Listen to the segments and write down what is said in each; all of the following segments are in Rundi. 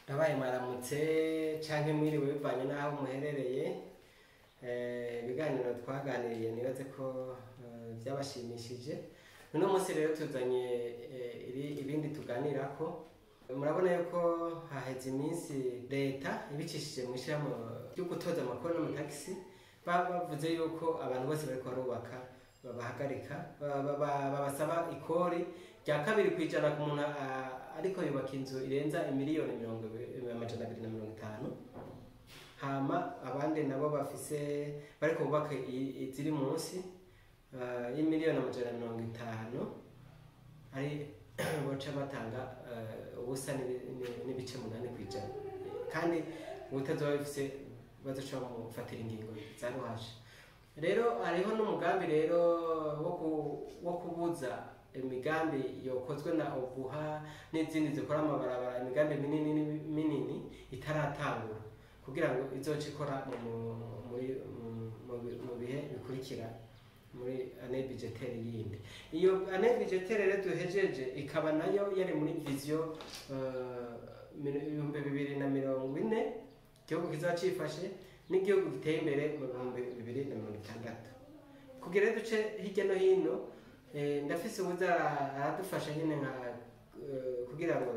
Ndabaye mwaramutse canke mwiriwe bivanye n'aho muherereye. Ibiganiro twaganiriye nibaze ko byabashimishije. Uno munsi rero tuzanye ibindi tuganirako. Murabona yuko haheze iminsi leta ibicishije mu ishirahamwe ryo gutoza amakori n'amatagisi, bavuze yuko abantu bose bariko barubaka babahagarika, babasaba ikori rya 2% ku muntu ariko yubaka inzu irenza imiliyoni 250. Hama abandi nabo bafise bariko bubaka iziri munsi y'imiliyoni 150 ari boca batanga ubusa 0.8%, kandi ubutazoba bifise bazoca bamufatira ingingo za ruhasha. Rero hariho n'umugambi rero wo kubuza imigambi yokozwe na Obuha n'izindi zikora amabarabara, imigambi minini minini itaratangura, kugira ngo izoce ikora mu bihe bikurikira muri année budgétaire yindi. Iyo année budgétaire rero duhejeje ikaba nayo yari muri vision 2040, igihugu kizoba cifashe n'igihugu giteye imbere mu 2060. Kugira rero duce hirya no hino, ndafise uwuza aradufasha nyine nka kugira ngo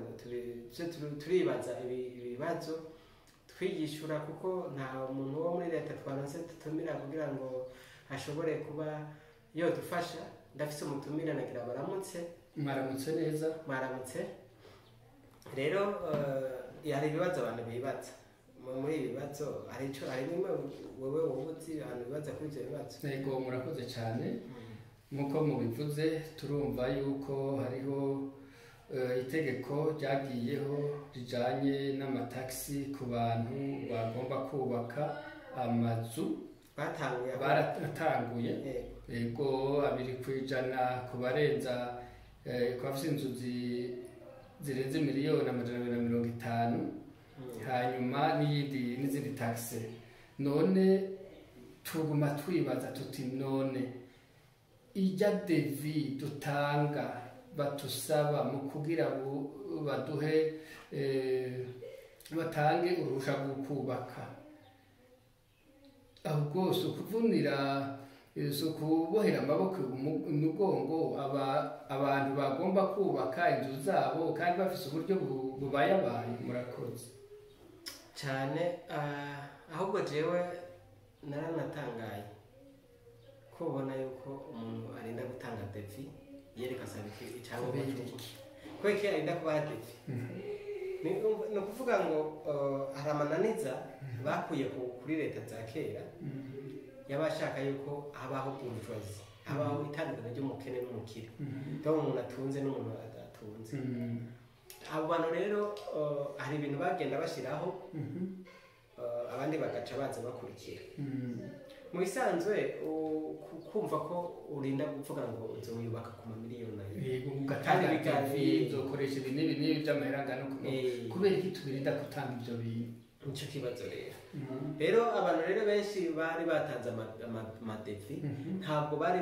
turibaza ibibazo twigishura, kuko nta muntu wo muri leta twaronse tutumira kugira ngo ashobore kuba yodufasha. Ndafise umutumira, nagira baramutse. Mwaramutse neza. Mwaramutse. Rero hari ibibazo abantu bibaza. Muri ibi bibazo hari ico, hari bimwe wewe wowe uzi abantu bibaza kuri ivyo bibazo. Yego, murakoze cyane. Nk'uko mubivuze, turumva yuko hariho itegeko ryagiyeho rijanye n'amatagisi ku bantu bagomba kubaka amazu. Batanguye. Baratanguye. Yego, 2% ku barenza ku bafise inzu zirenze miliyoni 250, hanyuma n'iyindi n'izindi taxe. None tuguma twibaza tuti: none ijya devis dutanga batusaba mu kugira baduhe batange uruhusha rwo kubaka, aho rwose ukuvunira si ukubohera amaboko umugongo abantu bagomba kubaka inzu zabo kandi bafise uburyo bubayabaye? Murakoze. Cyane. Ahubwo jewe naranatangaye ko ubona yuko umuntu arinda gutanga devis yereka asaba icyangombwa. Kubera cy'uko iki? Kubera iki arinda kubaha devis? Ni ukuvuga ngo hari amananiza bakuye kuri leta za kera yabashaka yuko habaho bourgeoisie, habaho itandukanye ry'umukene n'umukire, aho umuntu atunze n'umuntu adatunze. Abo bantu rero hari ibintu bagenda bashyiraho, abandi bagaca baza bakurikira. Mu bisanzwe kumva ko urinda kuvuga ngo uzoyubaka ku mamiliyoni ayo Yego, kandi ugatanga devis, uzokoresha ibi n'ibi n'ibi by'amahera angana uku. Kubera iki tubirinda gutanga ibyo bintu? Nico kibazo rero. Rero abantu rero benshi bari batanze amadevis, ntabwo bari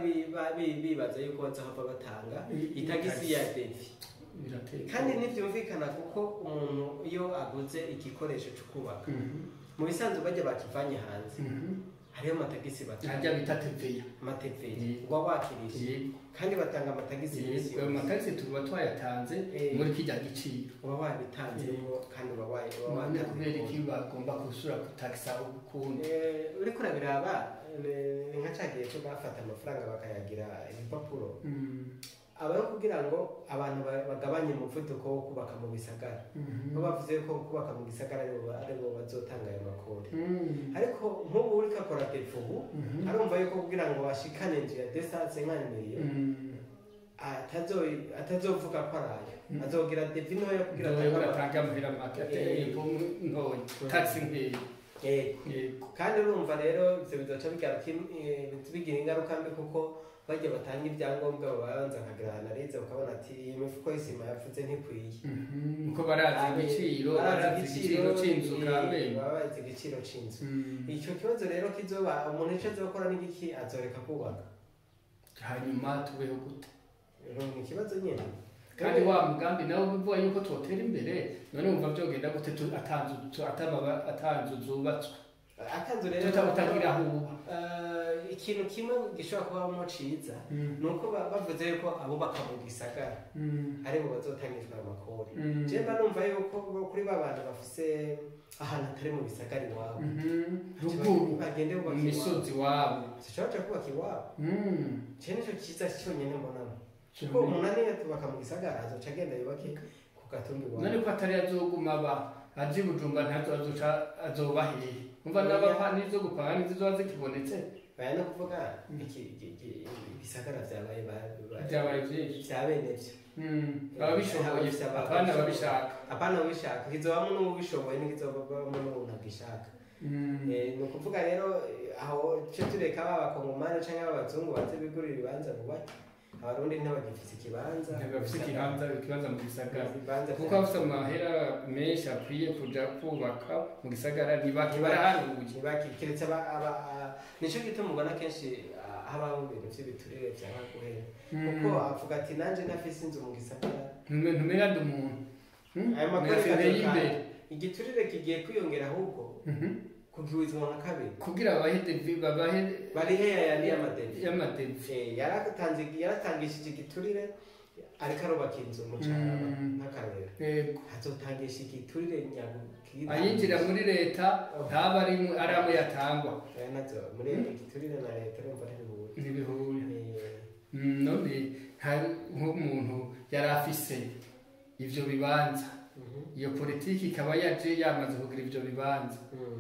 bibaza yuko bazohava batanga itagisi ya devis. Birateye. Kandi ntibyumvikana, kuko umuntu iyo aguze igikoresho cyo kubaka, mu bisanzwe bajya bakivanye hanze, hariho amatagisi batanga. Harya bita TVA. Ama TVA uba wakirije. Kandi batanga amatagisi iminsi Ayo yose. Matagisi tuba twayatanze muri kijya giciro. Uba wabitanzemo kandi uba None watanze. kubera iki bagomba gusubira gutagisa ukundi? Uriko urabiraba, ni nka ca gihe cyo bafata amafaranga bakayagira ibipapuro, aba ari kugira ngo abantu bagabanye umuvuduko wo kubaka mu bisagara. Bo bavuze ko kubaka mu gisagara aribo bazotanga ayo makori, ariko nk'ubu uriko akora devis ubu arumva yuko kugira ngo ashikane inzu ya 250 millions atazovuga ko arayo, azogira devis ntoya kugira Ntoya, atange atange amahera make, ateye ntoya, taxi nkeya. Yego. Yego. Kandi urumva rero ivyo bizoca bigira ingaruka mbi, kuko bajya batanga ibyangombwa babanza bakagira analyse, bakabona ati iyi mifuko y'isima yavuze ntikwiye. Ko barazi igiciro, barazi igiciro c'inzu kamere. Baba bazi igiciro c'inzu. Icyo kibazo rero kizoba, umuntu ico azokora n'igiki? Azoreka kubaka. Hanyuma tubeho gute? Ni ikibazo nyene. Kandi wa mugambi nawe uvuga yuko twotera imbere, none wumva vyogenda gute atanzu zubatswe? Atanzu rero tutagira aho uba. Ikintu kimwe gishobora kubamo ciza nuko bavuze yuko abubaka mu gisagara aribo bazotangishwa amakori. Je mba numva yuko kuri ba bantu bafise ahantu atari mu bisagara iwabo, ruguru bagende mu bubaka misozi iwabo, sishobora kubaka iwabo. Je nico ciza cyonyine mbonamo, kuko umuntu niyo tubaka mu gisagara azoca agenda yubake ku gatumba iwabo. None ko atari azoguma aba aje i Bujumbura, ntazo azoca azoba hehe? Umva n'abapfa n'izo gupanga n'izo zikibonetse. Baya no kuvuga ibisagara vyabaye vyabaye vyinshi vya bene vyo. Ababishoboye, apana ababishaka. Apana ababishaka, kizobamwo n'uwubishoboye n'ikizobamwo n'uwuntabishaka. Ni ukuvuga rero aho cyo tureka b'abakongomani canke b'abazungu baze bigurira ibibanza bubake. Abarundi ntibagifise ikibanza. Ntibafise ikibanza mu gisagara, kuko bafise amahera menshi akwiye kuja kubaka mu gisagara, ntibake baraharuye. Ntibake, keretse nico gituma ubona kenshi habaho ibintu vy'ibiturire vyanka guhera, kuko avuga ati nanje ntafise inzu mu gisagara ntumera ndi umuntu. Ayo makuru y'imbere igiturire kigiye kwiyongera ahubwo kugwizwa nka kabiri kugira abahe babahe barihe yandi y'amadevi y'amadevi. Yaratangishije igiturire ariko arubaka inzu mu Carama nk'akarorero. Azotangisha igiturire ayinjira muri leta ntaba ari amwe yatangwa. Nazo muri igiturire na leta urumva ntibihuye. Ntibihuye. None nk'umuntu yari afise ivyo bibanza, iyo politiki ikaba yaje yamaze kugira ivyo bibanza,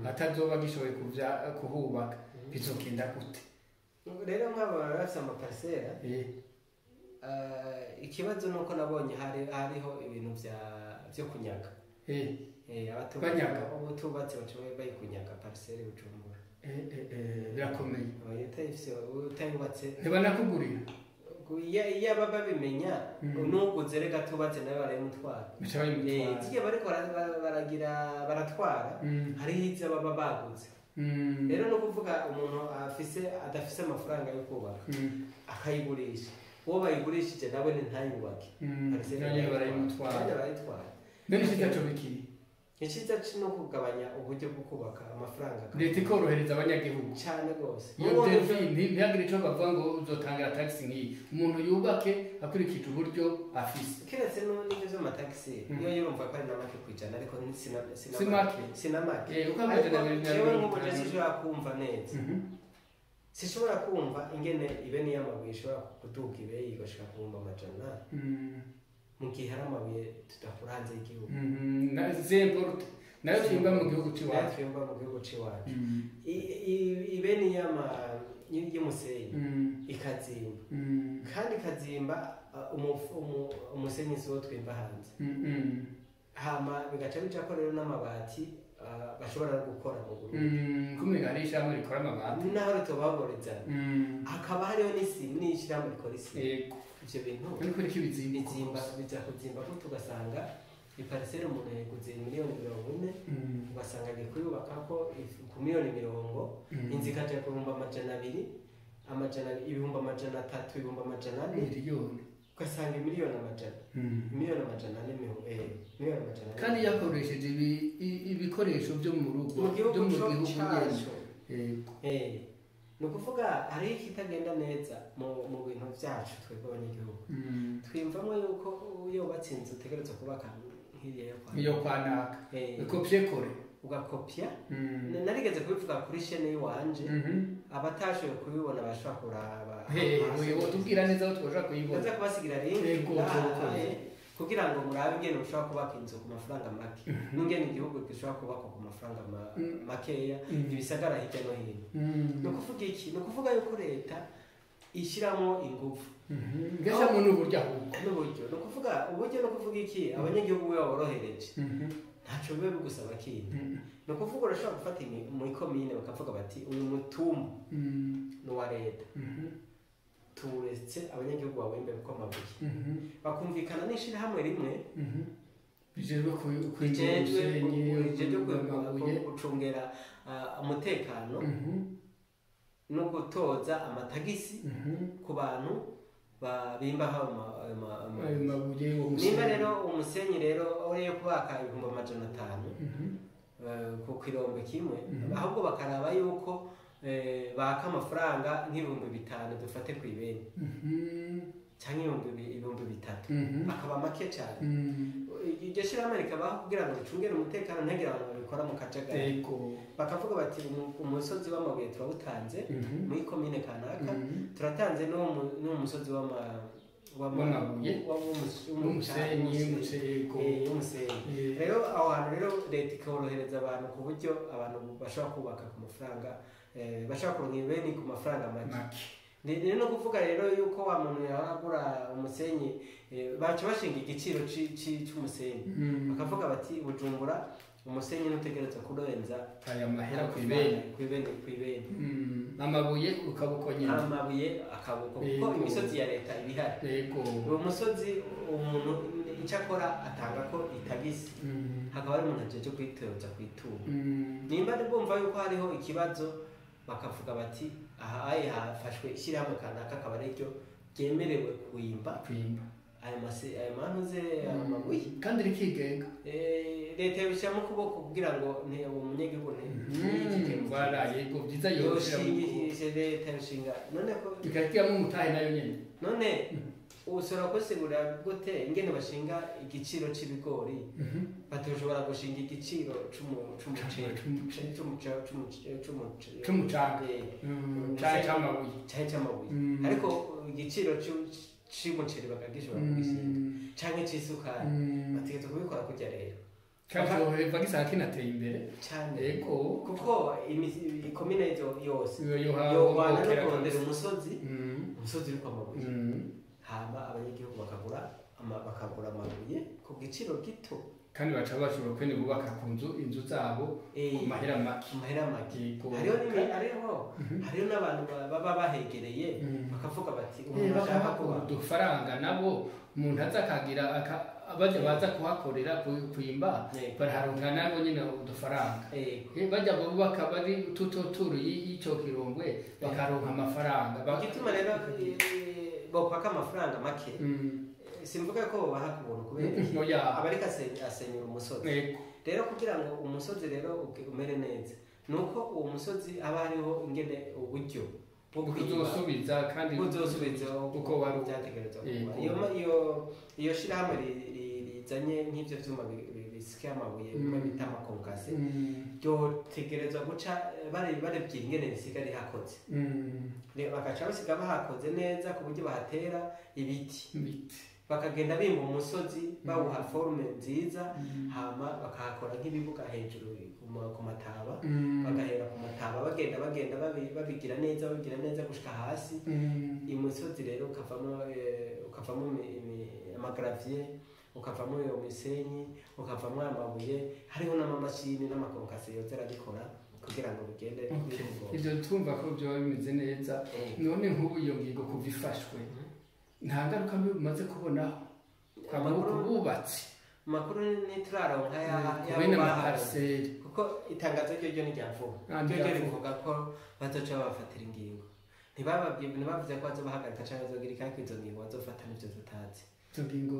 atazoba agishoboye kuhubaka, bizogenda gute? Rero nk'abo bafise amaparisera, ikibazo nuko nabonye hariho ibintu vyo kunyaga. Abutubatsi baca bayikunyaga parisera i Bujumbura. Birakomeye. Utayubatse ntibanakugurira. Iyo baba babimenya nuguze reka tubatse nawe barayimutwara. Zigiye bariko baragira baratwara, hariho ivyo baba baguze. Rero no kuvuga umuntu afise adafise amafaranga yo kubaka akayigurisha, uwo bayigurishije nawe ntayubake, barayimutwara. None icyiza bikiri icyiza no kugabanya uburyo bwo kubaka amafaranga, leta ikorohereza abanyagihugu cyane rwose. Iyo devi ntihagire ico bavuga ngo uzotangira taxi nk'iyi, umuntu yubake akurikije uburyo afise. Keretse n'ibyo vy'amatagisi iyo yurumva ko ari na make kwijana, ariko sinamake. Jewe nk'ubu je sinshobora kumva neza, sinshobora kumva ingene ibeni y'amabuye ishobora kuduga ibeyi igashika ku 500,000 mu gihe hari amabuye tudakura hanze y'igihugu. Nayo twimba mu gihugu c'iwacu. Twimba mu gihugu c'iwacu. Ibeni y'umusenyi ikazimba, kandi ikazimba umusenyi si wo twimba hanze. Hama bigaca bijako rero n'amabati bashobora gukora mu Burundi. Kumenya hari ishirahamwe rikora amabati naho ritobaborezana, hakaba hariho n'isima n'ishirahamwe rikora isima. Ivyo bintu ariko riko ibizimba biza kuzimba ko tugasanga ipariseri umuntu yaguze 40,000,000, ugasanga agiye kuyubaka ko ku 40,000,000, inzu ikaja ku 200,000, 300,000, 400,000, miliyoni, ugasanga 1,000,000, 400,000,000, 1,400,000. Kandi yakoresheje ibikoresho byo mu rugo byo mu gihugu cyacu. Ni ukuvuga hariho ikitagenda neza mu bintu byacu twebwe abanyagihugu. Twiyumvamo yuko iyo wubatse inzu utegerezwa kubaka nk'iriya yo kwa naka, ukopye kore ugakopya. Narigeze kubivuga kuri chaîne yiwanje, abatashoboye kubibona bashobora kuraba. Tubwira neza aho twoshobora kuyibona. Ndaza kubasigira link kugira ngo murabe ingene mushobora kubaka inzu ku mafaranga make, n'ingene igihugu gishobora kubakwa ku mafaranga makeya, ibisagara hirya no hino. Ni ukuvuga iki? Ni ukuvuga yuko leta ishyiramo ingufu, ngashyiramo n'uburyo ahubwo n'uburyo. Ni ukuvuga uburyo, ni ukuvuga iki? Abanyagihugu baborohereje, ntaco biba bigusaba kindi. Ni ukuvuga urashobora gufata muri komine bakavuga bati uyu mutumba ni uwa leta, turetse abanyagihugu bawembe kuko amabuye, bakumvikana n'ishirahamwe rimwe bijejwe gucungera umutekano no gutoza amatagisi ku bantu bimbaho ayo mabuye uwo nimba musenyi. Rero umusenyi rero uriyo kubaka 500,000 ku kirombe kimwe, ahubwo bakaraba yuko baka amafaranga nk'5,000 dufate ku ibeni cyangwa 3,000, akaba make cyane. Iryo shyirahamwe rikabaho kugira ngo ricungere umutekano, ntihagire abantu babikora mu kajagari. Bakavuga bati umusozi w'amabuye turawutanze muri komine kanaka, turatanze n'uwo musozi w'amabuye. N'umusenyi, yego. W'umusenyi. Rero aho hantu rero leta ikorohereza abantu ku buryo abantu bashobora kubaka ku mafaranga, bashobora kuronka ibeni ku mafaranga make. Make. Ni no kuvuga rero yuko wa muntu yagura umusenyi, baca bashinga igiciro c'umusenyi, bakavuga bati Bujumbura umusenyi ntutegerezwa kurenza aya mahera ku ibeni. Kw'ibeni. Amabuye ukaba uko nyine. Amabuye akabuko kuko imisozi ya leta iba ihari. Uwo musozi umuntu icyo akora atanga ko itagisi, hakaba hari umuntu ajeje kwitoza kwitunga. Nimba bumva yuko hariho ikibazo, bakavuga bati aha aye hafashwe ishyirahamwe kanaka, akaba ariryo ryemerewe kuimba kwimba ayo mase, ayo manuze, ayo mabuye. Kandi rikigenga. Leta yabishyiramo ukuboko kugira ngo uwo munyagihugu ntiyikike mu Voilà, yego, byiza yoshira mu yoshinga leta yoshinga none ko ikagiramo umutahe nayo nyene. None ushobora kusigura gute ingene bashinga igiciro c'ibigori, batoshobora gushinga igiciro c'umuceri c'umuceri? C'umucanga. Canke c'amabuye. Canke c'amabuye. Ariko igiciro c'umuceri bakagishobora kugishinga, canke c'isukari. Bategerezwa kubikora kurya rero. Kandi coheva gisanga kinateye imbere. Cane. Kuko ikomine yose Iyo yohwana no yohokera kurondera kabisa. umusozi, umusozi uriko amabuye, hama abanyagihugu bakagura amabuye ku giciro gito. Kandi baca bashobora kwene bubaka ku nzu inzu zabo ku mahera make. Ku mahera make. Hariho n'abantu baba bahegereye, bakavuga bati umuntu ashaka bakabaha kuba udufaranga nabo, umuntu aza akagira bajya baza kuhakorera kwimba, baraharonka nabo nyine udufaranga. Bajya bubaka bari tutoturu y'ico kirongwe bakaronka amafaranga. Igituma rero bokwaka amafaranga make, simvuga ko bobaha ku buntu, kubera iki? Oya. Aba ariko asenyura umusozi. Rero kugira ngo umusozi rero umere neza, nuko uwo musozi haba hariho ingene uburyo bwo kwimba kuzosubiza kandi buzosubiza uko wari byategerezwa kuba. Iyo shirahamwe rizanye nk'ivyo vyuma bisika amabuye, bimwe bita amakonkase, ryotegerezwa guca barebye ingene risiga rihakoze. Bagaca basiga bahakoze neza ku buryo bahatera ibiti, Ibiti. bakagenda bimba umusozi bawuha forme nziza, hama bakahakora nk'ibibuga hejuru ku mataba, bagahera ku mataba bagenda babigira neza, babigira neza gushika hasi. Umusozi rero ukavamo amagravier, ukavamo iyo misenyi, ukavamo amabuye, hariho n'amamashini n'amakonkase yoza arabikora kugira ngo bigende bimugoye. Ivyo tumva ko vyoba bimeze neza. None nk'ubu iyo ngingo kuva ifashwe nta ngaruka mbi bumaze kubonaho ku bubatsi? Amakuru ntituraronka ku bene y'abo bahawe. Amapariseri. Kuko itangazo ryo ni vuba. Ah, ryo ni ryo rya vuba. Rivuga ko bazoca babafatira ingingo, ntibababwiye, ntibavuze ko bazobahagarika canke bazogira ariko izo ngingo bazofata nivyo tutazi. Izo ngingo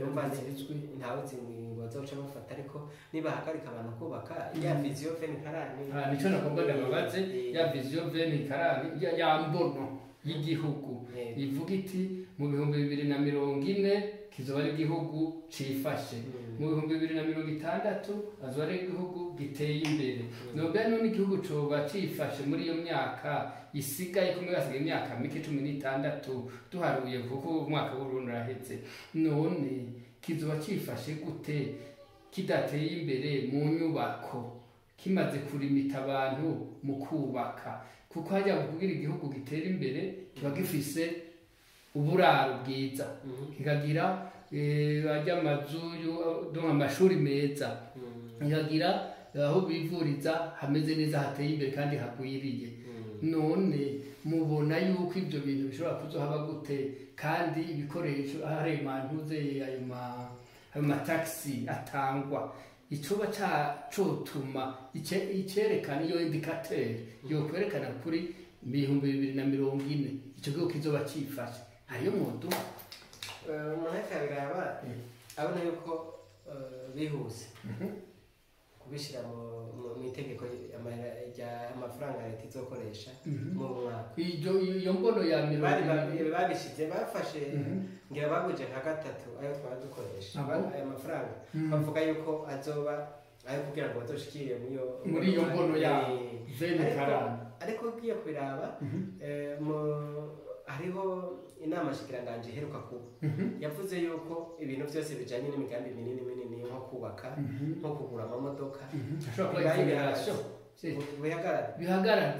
Urumva zizwi. Ntawe uzi ingingo bazoca bafata, ariko nibahagarika abantu kubaka ya vision vingt quarante. Ah, nico nagomba ndababaze, ya vision 2040, ya mbono y'igihugu ivuga iti mu 2040 kizoba ari igihugu cifashe, mu 2060 azoba ari igihugu giteye imbere. Nobwa none igihugu coba cifashe muri iyo myaka isigaye, kumwe hasigaye imyaka mike, 16 duharuye, kuko umwaka w'Uburundi uraheze, none kizoba cifashe gute kidateye imbere mu nyubako, kimaze kurimita abantu mu kubaka? Kuko hajya kugira igihugu gitera imbere kiba gifise uburaro bwiza, kikagira ajya amazu donc amashuri meza, kikagira aho bivuriza hameze neza, hateye imbere kandi hagwiriye. None mubona yuko ibyo bintu bishobora kuzohaba gute kandi ibikoresho hari mantuze ayo mataxi atangwa, icoba ca cotuma icerekana iyo indicateur yokwerekana kuri 2040 ico gihugu kizoba cifashe? Ayo mwoduha Umuntu ariko arabiraba abona yuko bihuse kubishyira mu itegeko amafaranga leta izokoresha mu mwaka. Iyo mbono ya 20 babishyize bafashe ngira baguje nka gatatu ayo twaba dukoresha ayo mafaranga, bavuga yuko azoba ayo kugira ngo bazoshikire muri iyo mbono ya 2040. Ariko ugiye kubiraba hariho inama shikiranganje iheruka kuba yavuze yuko ibintu byose bijanye n'imigambi minini minini nko kubaka, nko kugura amamodoka bihagarara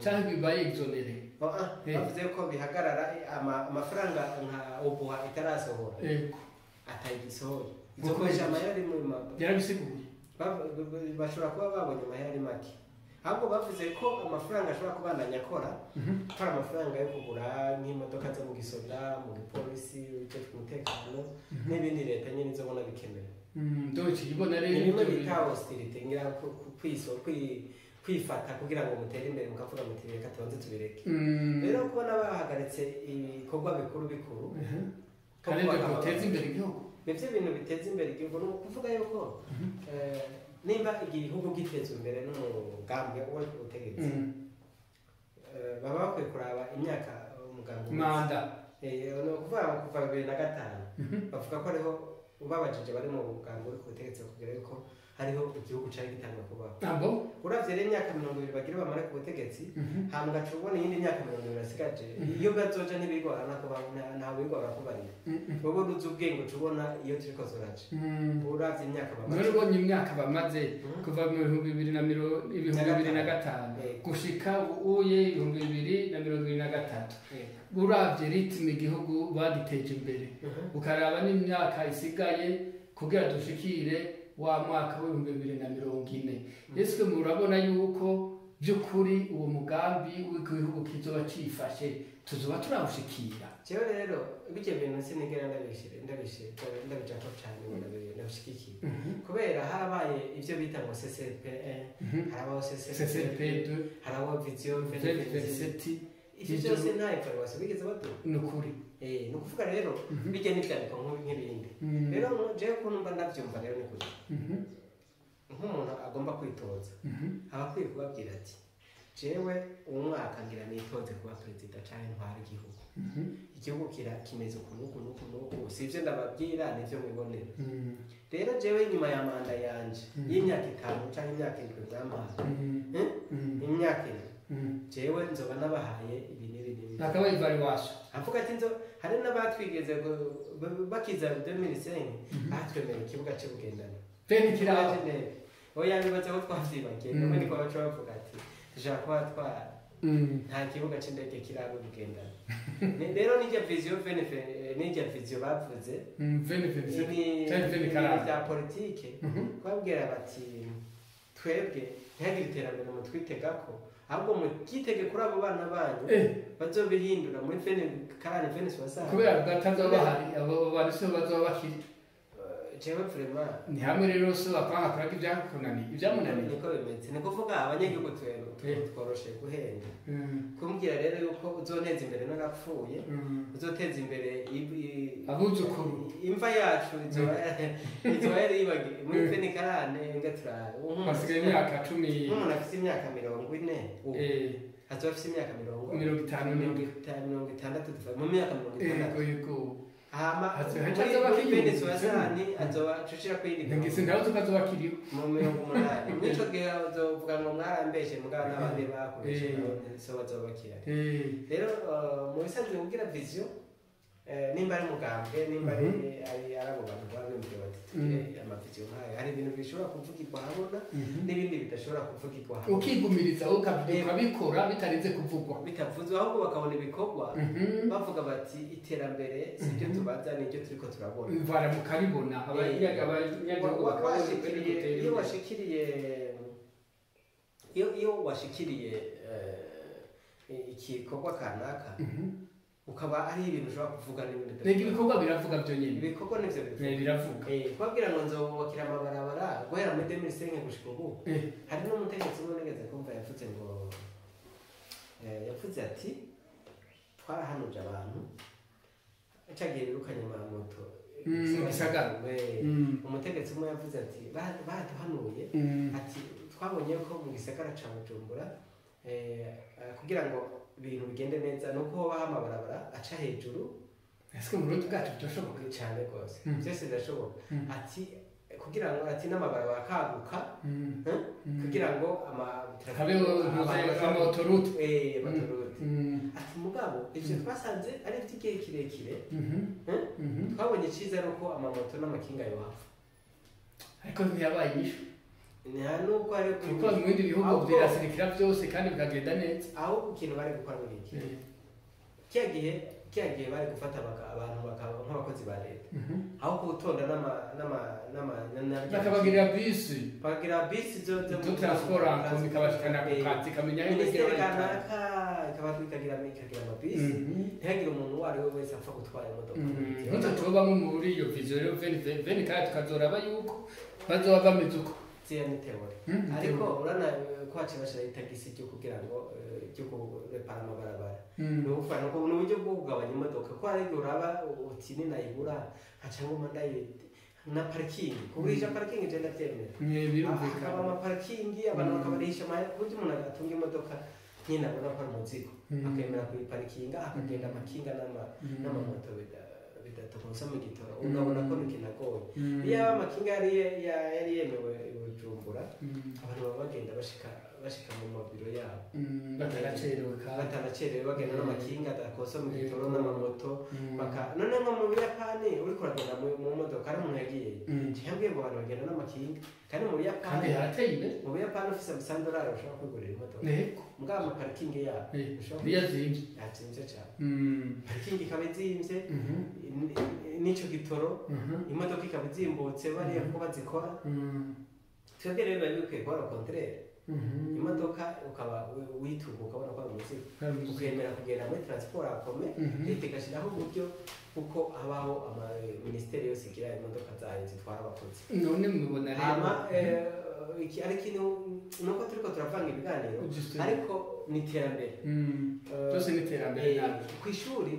cyangwa bibaye exonéré. Bavuze ko bihagarara amafaranga nka obuha itarasohora atayisohora izokoresha amahera ari mu mapa yarabisiguye. Bashobora kuba babonye amahera ari make, ahubwo bavuze ko amafaranga ashobora kubandanya akora ko ari amafaranga yo kugura nk'imodoka zo mu gisoda, mu gipolisi, ibijejwe umutekano n'ibindi leta nyine izobona bikenewe. Ibona rero bimwe bita austerité, ngira kwifata kugira ngo mutere imbere, mukavuga muti reka tubanze tubireke. Rero kubona bahagaritse ibikorwa bikuru bikuru kandi biteza imbere igihugu, nivyo bintu biteza imbere igihugu. Ni ukuvuga yuko nimba igihugu gitezwe imbere n'umugambi wo ubutegetsi, baba bakwiye kuraba imyaka umugambi manda. Ni ukuvuga ngo kuva 2005 bavuga ko ariho ubabajije bari mu mugambi uri ku butegetsi bakubwira yuko hariho igihugu cari gitangwa kubaho. Uravye rero imyaka 20 bagira bamara ku butegetsi, hama ugaca ubona iyindi myaka 20 basigaje, iyo bazoja ntibigorana kuba nta bigora kubarira. Wowe uzi ubwenge uca ubona iyo turiko turaja. Uravye imyaka bamaze. None ubonye imyaka bamaze kuva mu 2005 gushika uye 2023. Uravye ritme igihugu bagiteje imbere, ukaraba n'imyaka isigaye kugira dushikire wa mwaka w'ibihumbi 2040. Ese murabona yuko by'ukuri uwo mugambi w'igihugu kizoba cifashe tuzoba turawushikira? Jewe rero bijye bintu sinigera ndabijako cyane ngo ndabishikiye, kubera harabaye ivyo bita ngo CCP1, harabaho CCP2, harabaho vision 2027. Ivyo byose nta evaluation bigeze baduha. Ni ukuri. Ni ukuvuga rero bijya n'ivyandiko nk'ibindi. Rero jewe ukuntu mba ndavyumva rero ni kuki nk'umuntu agomba kwitoza aba akwiye kubabwira ati jewe uwo mwaka ngira nitoze kuba perezida canke ntwara igihugu. Igihugu kimeze uku n'uku n'uku n'uku, si ivyo ndababwira nivyo mwibonera. Rero jewe inyuma ya manda yanje y'imyaka 5 canke imyaka 7 mwampaye, imyaka 7 jewe nzoba nabahaye ibi n'ibi n'ibi. Akaba evaluation. Avuga ati nzo hari n'abatwigeze bakiza 2005 batwemera ikibuga cy'ubugendana. Kiraba. Oya bibaza ko twavyibagiye, none niko baca bavuga ati dushaka kuba twara nta kibuga c'indege kiraba ubugendana. Rero n'irya vision n'irya vision bavuze bya politike, kubabwira bati twebwe ntihagire iterambere mutwitegako, ahubwo mugitege kuri abo bana banyu bazobihindura muri 2040 2060, kubera batazoba bahari abo bantu se bazoba bakiri. Jewe vraiment ni hamwe rero so bakwanga kuraka ibyakunaniye ibyamunaniye. Niko bimeze, ni kuvuga abanyagihugu tworoshe guhenda. Kumbwira rero yuko uzoneza imbere narapfuye, uzoteza imbere abuzukuru, imva yacu izoba yari yibagiwe muri 2040 ngatura. Hasigaye imyaka 10. Umuntu afite imyaka 40 azoba afite imyaka 50 mu myaka 60. Yego. Hama muri Venezuela azoba acucira kuyindi. Ngise ndaho tukazoba kiriho mu 80. Nico gihe azovuga ngo mwarambeshe mugabo n'abandi bakoresha so bazoba bakira. Rero mu bisanzwe kugira vision nimba ari mugambwe, nimba ari arabo bantu babimvye bati tugire amavision nkayo, hari ibintu bishobora kuvugirwa habona n'ibindi bidashobora kuvugirwa habona. Ukigumiriza ukabikora bitarinze kuvugwa, bitavuzwe, ahubwo bakabona ibikorwa bavuga bati iterambere sibyo tubaza nibyo turiko turabona. Bara mukaribona abanyagihugu iyo washikiriye igikorwa kanaka ukaba ari ibintu ushobora kuvuga n'ibindi. Rega ibikorwa biravuga byo nyine. Ibikorwa nivyo biravuga. Kubabwira ngo nzobubakira amabarabara guhera muri 2005 gushika ubu. Hari n'umutegetsi umwe nigeze kumva yavuze ngo yavuze ati twarahanuje abantu Cyagiye birukanye amamoto Mu gisagara. Umutegetsi umwe yavuze ati baduhanuye, ati twabonye ko mu gisagara ca Bujumbura kugira ngo ibintu bigende neza nuko hobaho amabarabara aca hejuru. Ese mu Burundi bwacu byashoboka? Cyane rwose, byose birashoboka. Ati kugira ngo ati n'amabarabara akaguka, kugira ngo habeho amaotorute. Amaotorute. Ati mugabo ivyo twasanze ari iby'igihe kirekire, twabonye icyiza ari uko amamoto n'amakinga yohapfa. Ariko ntiyabaye inyishu. Nta nubwo ari kuko mu bindi bihugu birasirikira byose kandi bikagenda neza. Aho ikintu bari gukora muri iki kiya gihe bari gufata abantu bakaba nk'abakozi ba leta, aho kutonda bakabagirira bisi, bakagira bisi zo transport en ikabashikana ku kazi, ikamenya aho minisiteri kanaka ikagira amabisi, ntihagire umuntu uwo ari we wese apfa gutwara imodoka. Ntuze tubamo muri iyo vision rero veni kandi tukazoraba yuko bazoba bameze uko. Ziriya ni teori, ariko urana ko haciye bashyiraho itagisi ryo kugira ngo ryo kurepara amabarabara. Ni uburyo bwo kugabanya imodoka, ko hari igihe uraba uti ninayibura nkaca nguma na parikingi, kugurisha parikingi je ndavyemera. Hakaba amaparikingi abantu bakabarisha amahera ku buryo umuntu agatunga imodoka nyine abona ko ari umuzigo, akemera kuyiparikinga akagenda amakinga n'amamoto bidatokoza mu gitoro, unabona ko nikinagoye. Iyo amakinga yari yemewe i Bujumbura, abantu baba bagenda bashika mu mabiro yabo batanacerewe, bagenda n'amakinga adakosa mu gitoro n'amamoto. None nko mu Buyapani uriko uragenda mu modoka ari umuntu yagiye yambwiye ngo abantu bagenda n'amakinga, kandi mu Buyapani harateye imbere. Mu Buyapani ufise $100 ushobora kwigurira imodoka. Mugabo amaparikingi yabo ntiyazimvye, yazimvye cane. Parikingi ikaba izimvye n'ico gitoro, imodoka ikaba izimbutse bariya kuko bazikora. Twebwe rero biba bikwiye kuba au contraire. Imodoka ukaba witunga ukabona ko ari umuzigo, ukemera kugenda muri transport akome, leta igashyiraho uburyo kuko habaho ama minisiteri yose igira imodoka zayo zitwara abakozi. None mubona rero ariko nuko turiko turavanga ibiganiro, ariko ni iterambere byose ni iterambere. Ku ishuri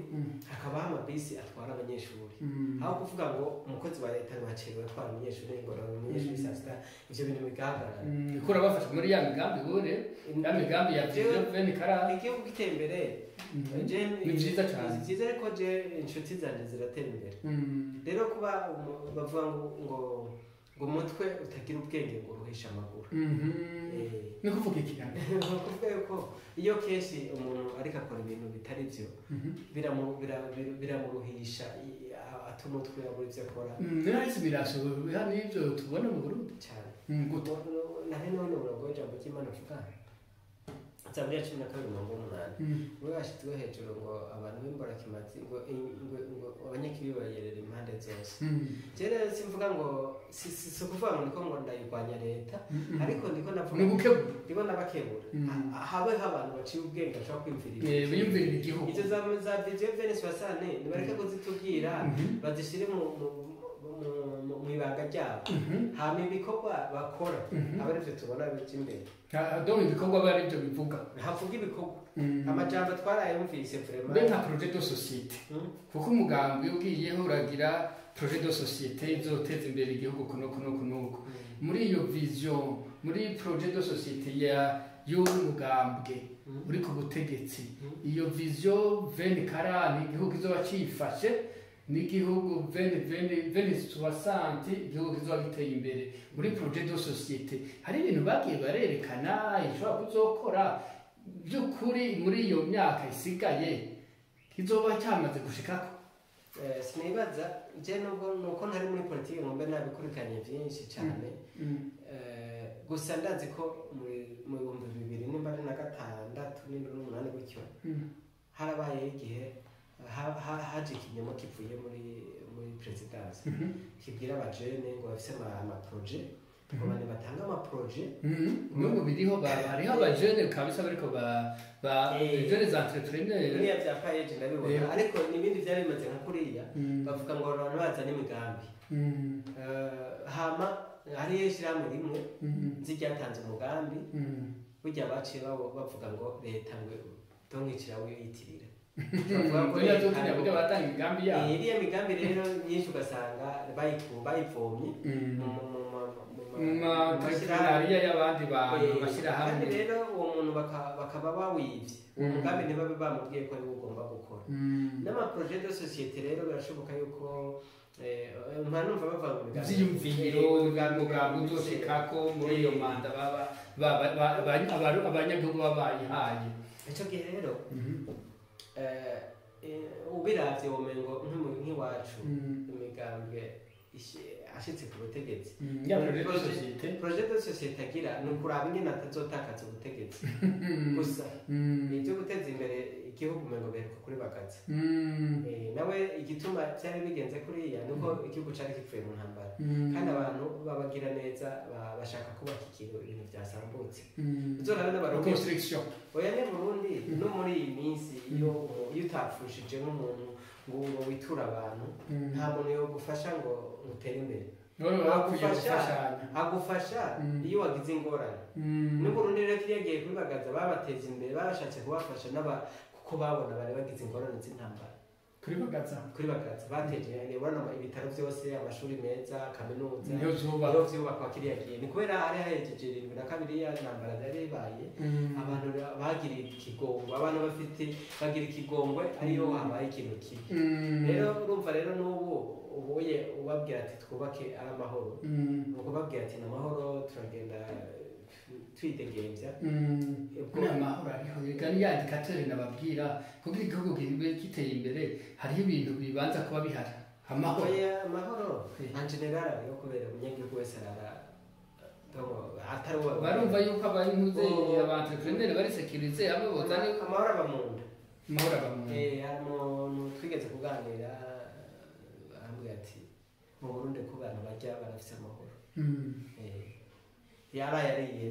hakabaho amabisi atwara abanyeshuri, aho kuvuga ngo umukozi wa leta ngo hacerewe atwara umunyeshuri ngo umunyeshuri saa sita, ivyo bintu bigahagarara. Kuko urabafasha muri ya migambi bure ya migambi ya vision 2040. Igihugu giteye imbere ni vyiza cane, ni vyiza, ariko je inshuti zanje ziratera imbere. Rero kuba bavuga ngo umutwe utagira ubwenge ngo uruhisha amaguru. Ni kuvuga iki? Ni kuvuga yuko iyo kenshi umuntu ariko akora ibintu bitari byo biramuruhisha, atuma umutwe abura ivyo akora. Nahise birashoboka n'ivyo tubona mu Burundi cyane. Nari none umurongo w'ijambo ry'Imana uvuga Zaburi ya 12:8, we bashyizwe hejuru ngo abantu b'imborakimazi ngo abanyakibi bayerera impande zose. Je rero simvuga ngo si ukuvuga ngo niko ngo ndayirwanya leta, ariko ndiko navuga ndiko nabakebura habeho abantu baciye ubwenge bashobora kwiyumvirira biyumvirira igihugu. Izo za vision 2060 nibareke kuzitubwira, bazishire mu ibanga ryabo, hama ibikorwa bakora aba arivyo tubona bija imbere. Donc ibikorwa aba arivyo bivuga, havuga ibikorwa. Amajambo twarayumvise vraiment. Mbe nka projet de société, kuko umugambi ugiyeho uragira projet de société izoteza imbere igihugu kuno kuno kunuko. Muri iyo vision, muri projet de société ya y'umugambwe uri ku butegetsi, iyo vision 2040 igihugu izoba cifashe n'igihugu 2060 igihugu kizoba giteye imbere. Muri projet de société hari ibintu bagiye barerekana ishobora kuzokora by'ukuri muri iyo myaka isigaye kizoba cyamaze gushikako. Sinibaza je nubwo nuko ntari muri politiki ngo mbe nabikurikiranye byinshi cyane, gusa ndazi ko mu 2006 n'umunani gutyo harabaye igihe haje ikinyoma kivuye muri presidence kibwira abajene ngo bafise ama projet, ngo bane batanga ama projet. N'ubu biriho hariho abajene kabisa bariko ba jeunes entrepreneurs biriya bya payeje ndabibona, ariko n'ibindi byari bimaze nka kuriya bavuga ngo abantu bazana imigambi. Hama hariyo ishyirahamwe rimwe nzi ryatanze umugambi, burya baciye bavuga ngo leta ngo donkicira wiyitirira. Batanga imigambi yabo. Iriya migambi rero myinshi ugasanga bayivomye mu ma-entrepreneuria y'abandi bantu mashyirahamwe. Kandi rero uwo muntu bakaba bawivye uwo mugambi, ntibabe bamubwiye ko ariwo ugomba gukora. N'ama projets de société rero birashoboka yuko mpa numva bava mu migambi ivyiyumviro umugambi uzoshikako muri iyo manda baba abanyagihugu babayihaye. Ico gihe rero ubiravye womengo nk'iwacu imigambwe ashitse ku butegetsi, ya projet de société, projet de société agira ni ukuraba ingene atazotakaza ubutegetsi gusa. Ibyo guteza imbere igihugu umengo biheruka kuri Bagaza. Nawe igituma byari bigenze kuriya nuko igihugu cari kivuye mu ntambara, kandi abantu babagira neza bashaka kubaka ikintu ibintu byasambutse. Uzorabe n'Abarundi. Reconstruction. Oya, ni Burundi no muri iyi minsi iyo utapfushije nk'umuntu ngo witure abantu, nta muntu yogufasha ngo utere imbere. None bakwiye gufashanya. Agufasha iyo wagize ingorane. N'Uburundi rero kiriya gihe kuri Bagaza babateza imbere, babashatse kubafasha n'aba kuko babona bari bagize ingorane z'intambara. Kuri Bagaza. Kuri Bagaza bateje, urabona ibitaro byose, amashuri meza, kaminuza niyo zuba niho vyubakwa kiriya gihe. Ni kubera hari hahejeje 72 ya ntambara yari ibaye, abantu bagiriye ikigongwe, abantu bafite bagira ikigongwe ariyo habaye ikintu kibi. Rero urumva rero n'ubu ubuye ubabwira ati twubake ari amahoro, ni ukubabwira ati ni amahoro, turagenda twidegembya. Ni amahoro ariho reka ni ya indicateur nababwira kugira igihugu kibe giteye imbere hariho ibintu bibanza kuba bihari, amahoro. Oya, amahoro en général ariho kubera umunyagihugu wese arara atari uwa Barumva yuko abantuze aba entrepreneur bari sécurisé hamwe bozane. Amahoro aba mu nda. Amahoro aba mu nda. Hari umuntu twigeze kuganira arambwira ati mu Burundi ko abantu barya barafise amahoro. Yaraye ariye.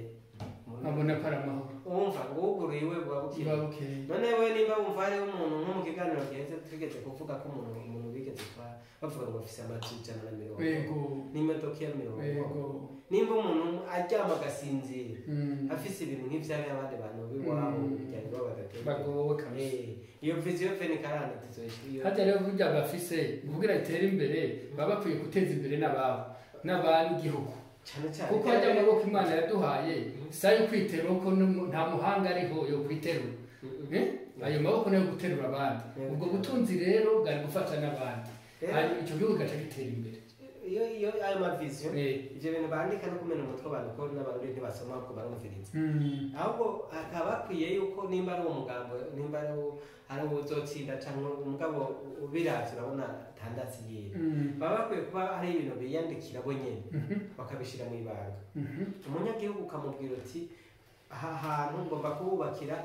Abona ko ari amahoro. Wumva ngo wuguruye iwe buba bukeye. Buba bukeye. None we nimba wumva hariho umuntu nko mu kiganiro giheze twigeze kuvuga ko umuntu bigeze kuba bavuga ngo afise amazu 120 n'imodoka ya 30, nimba umuntu aryama agasinzira afise ibintu nk'ivyari abandi bantu b'iwabo imiryango iwabo badateye Bagowe kabisa. Iyo vision vingt quarante tuzoyishira. Harya rero burya bafise kugira itere imbere baba bakwiye guteza imbere n'ababo n'abandi igihugu. Cyane cyane. Kuko hajya amaboko Imana yaduhaye si ayo kwiterura ko nta muhanga ariho yo kwiterura. Ayo maboko niyo guterura abandi. Ubwo butunzi rero bwari gufasha n'abandi, hanyuma icyo gihugu gaca gitera imbere. Iyo ayo ma vision, ivyo bintu bandika no kumena umutwe abantu ko n'abarundi ntibasoma ahubwo barumviriza, ahubwo hakaba hakwiye yuko nimba ari uwo mugambo, nimba ari uwo uzotsinda canke umugabo ubiravye urabona tandasi yiwe, baba bakwiye kuba hari ibintu biyandikira bo nyene bakabishira mu ibanga. Umunyagihugu ukamubwira uti aha hantu ngomba kuhubakira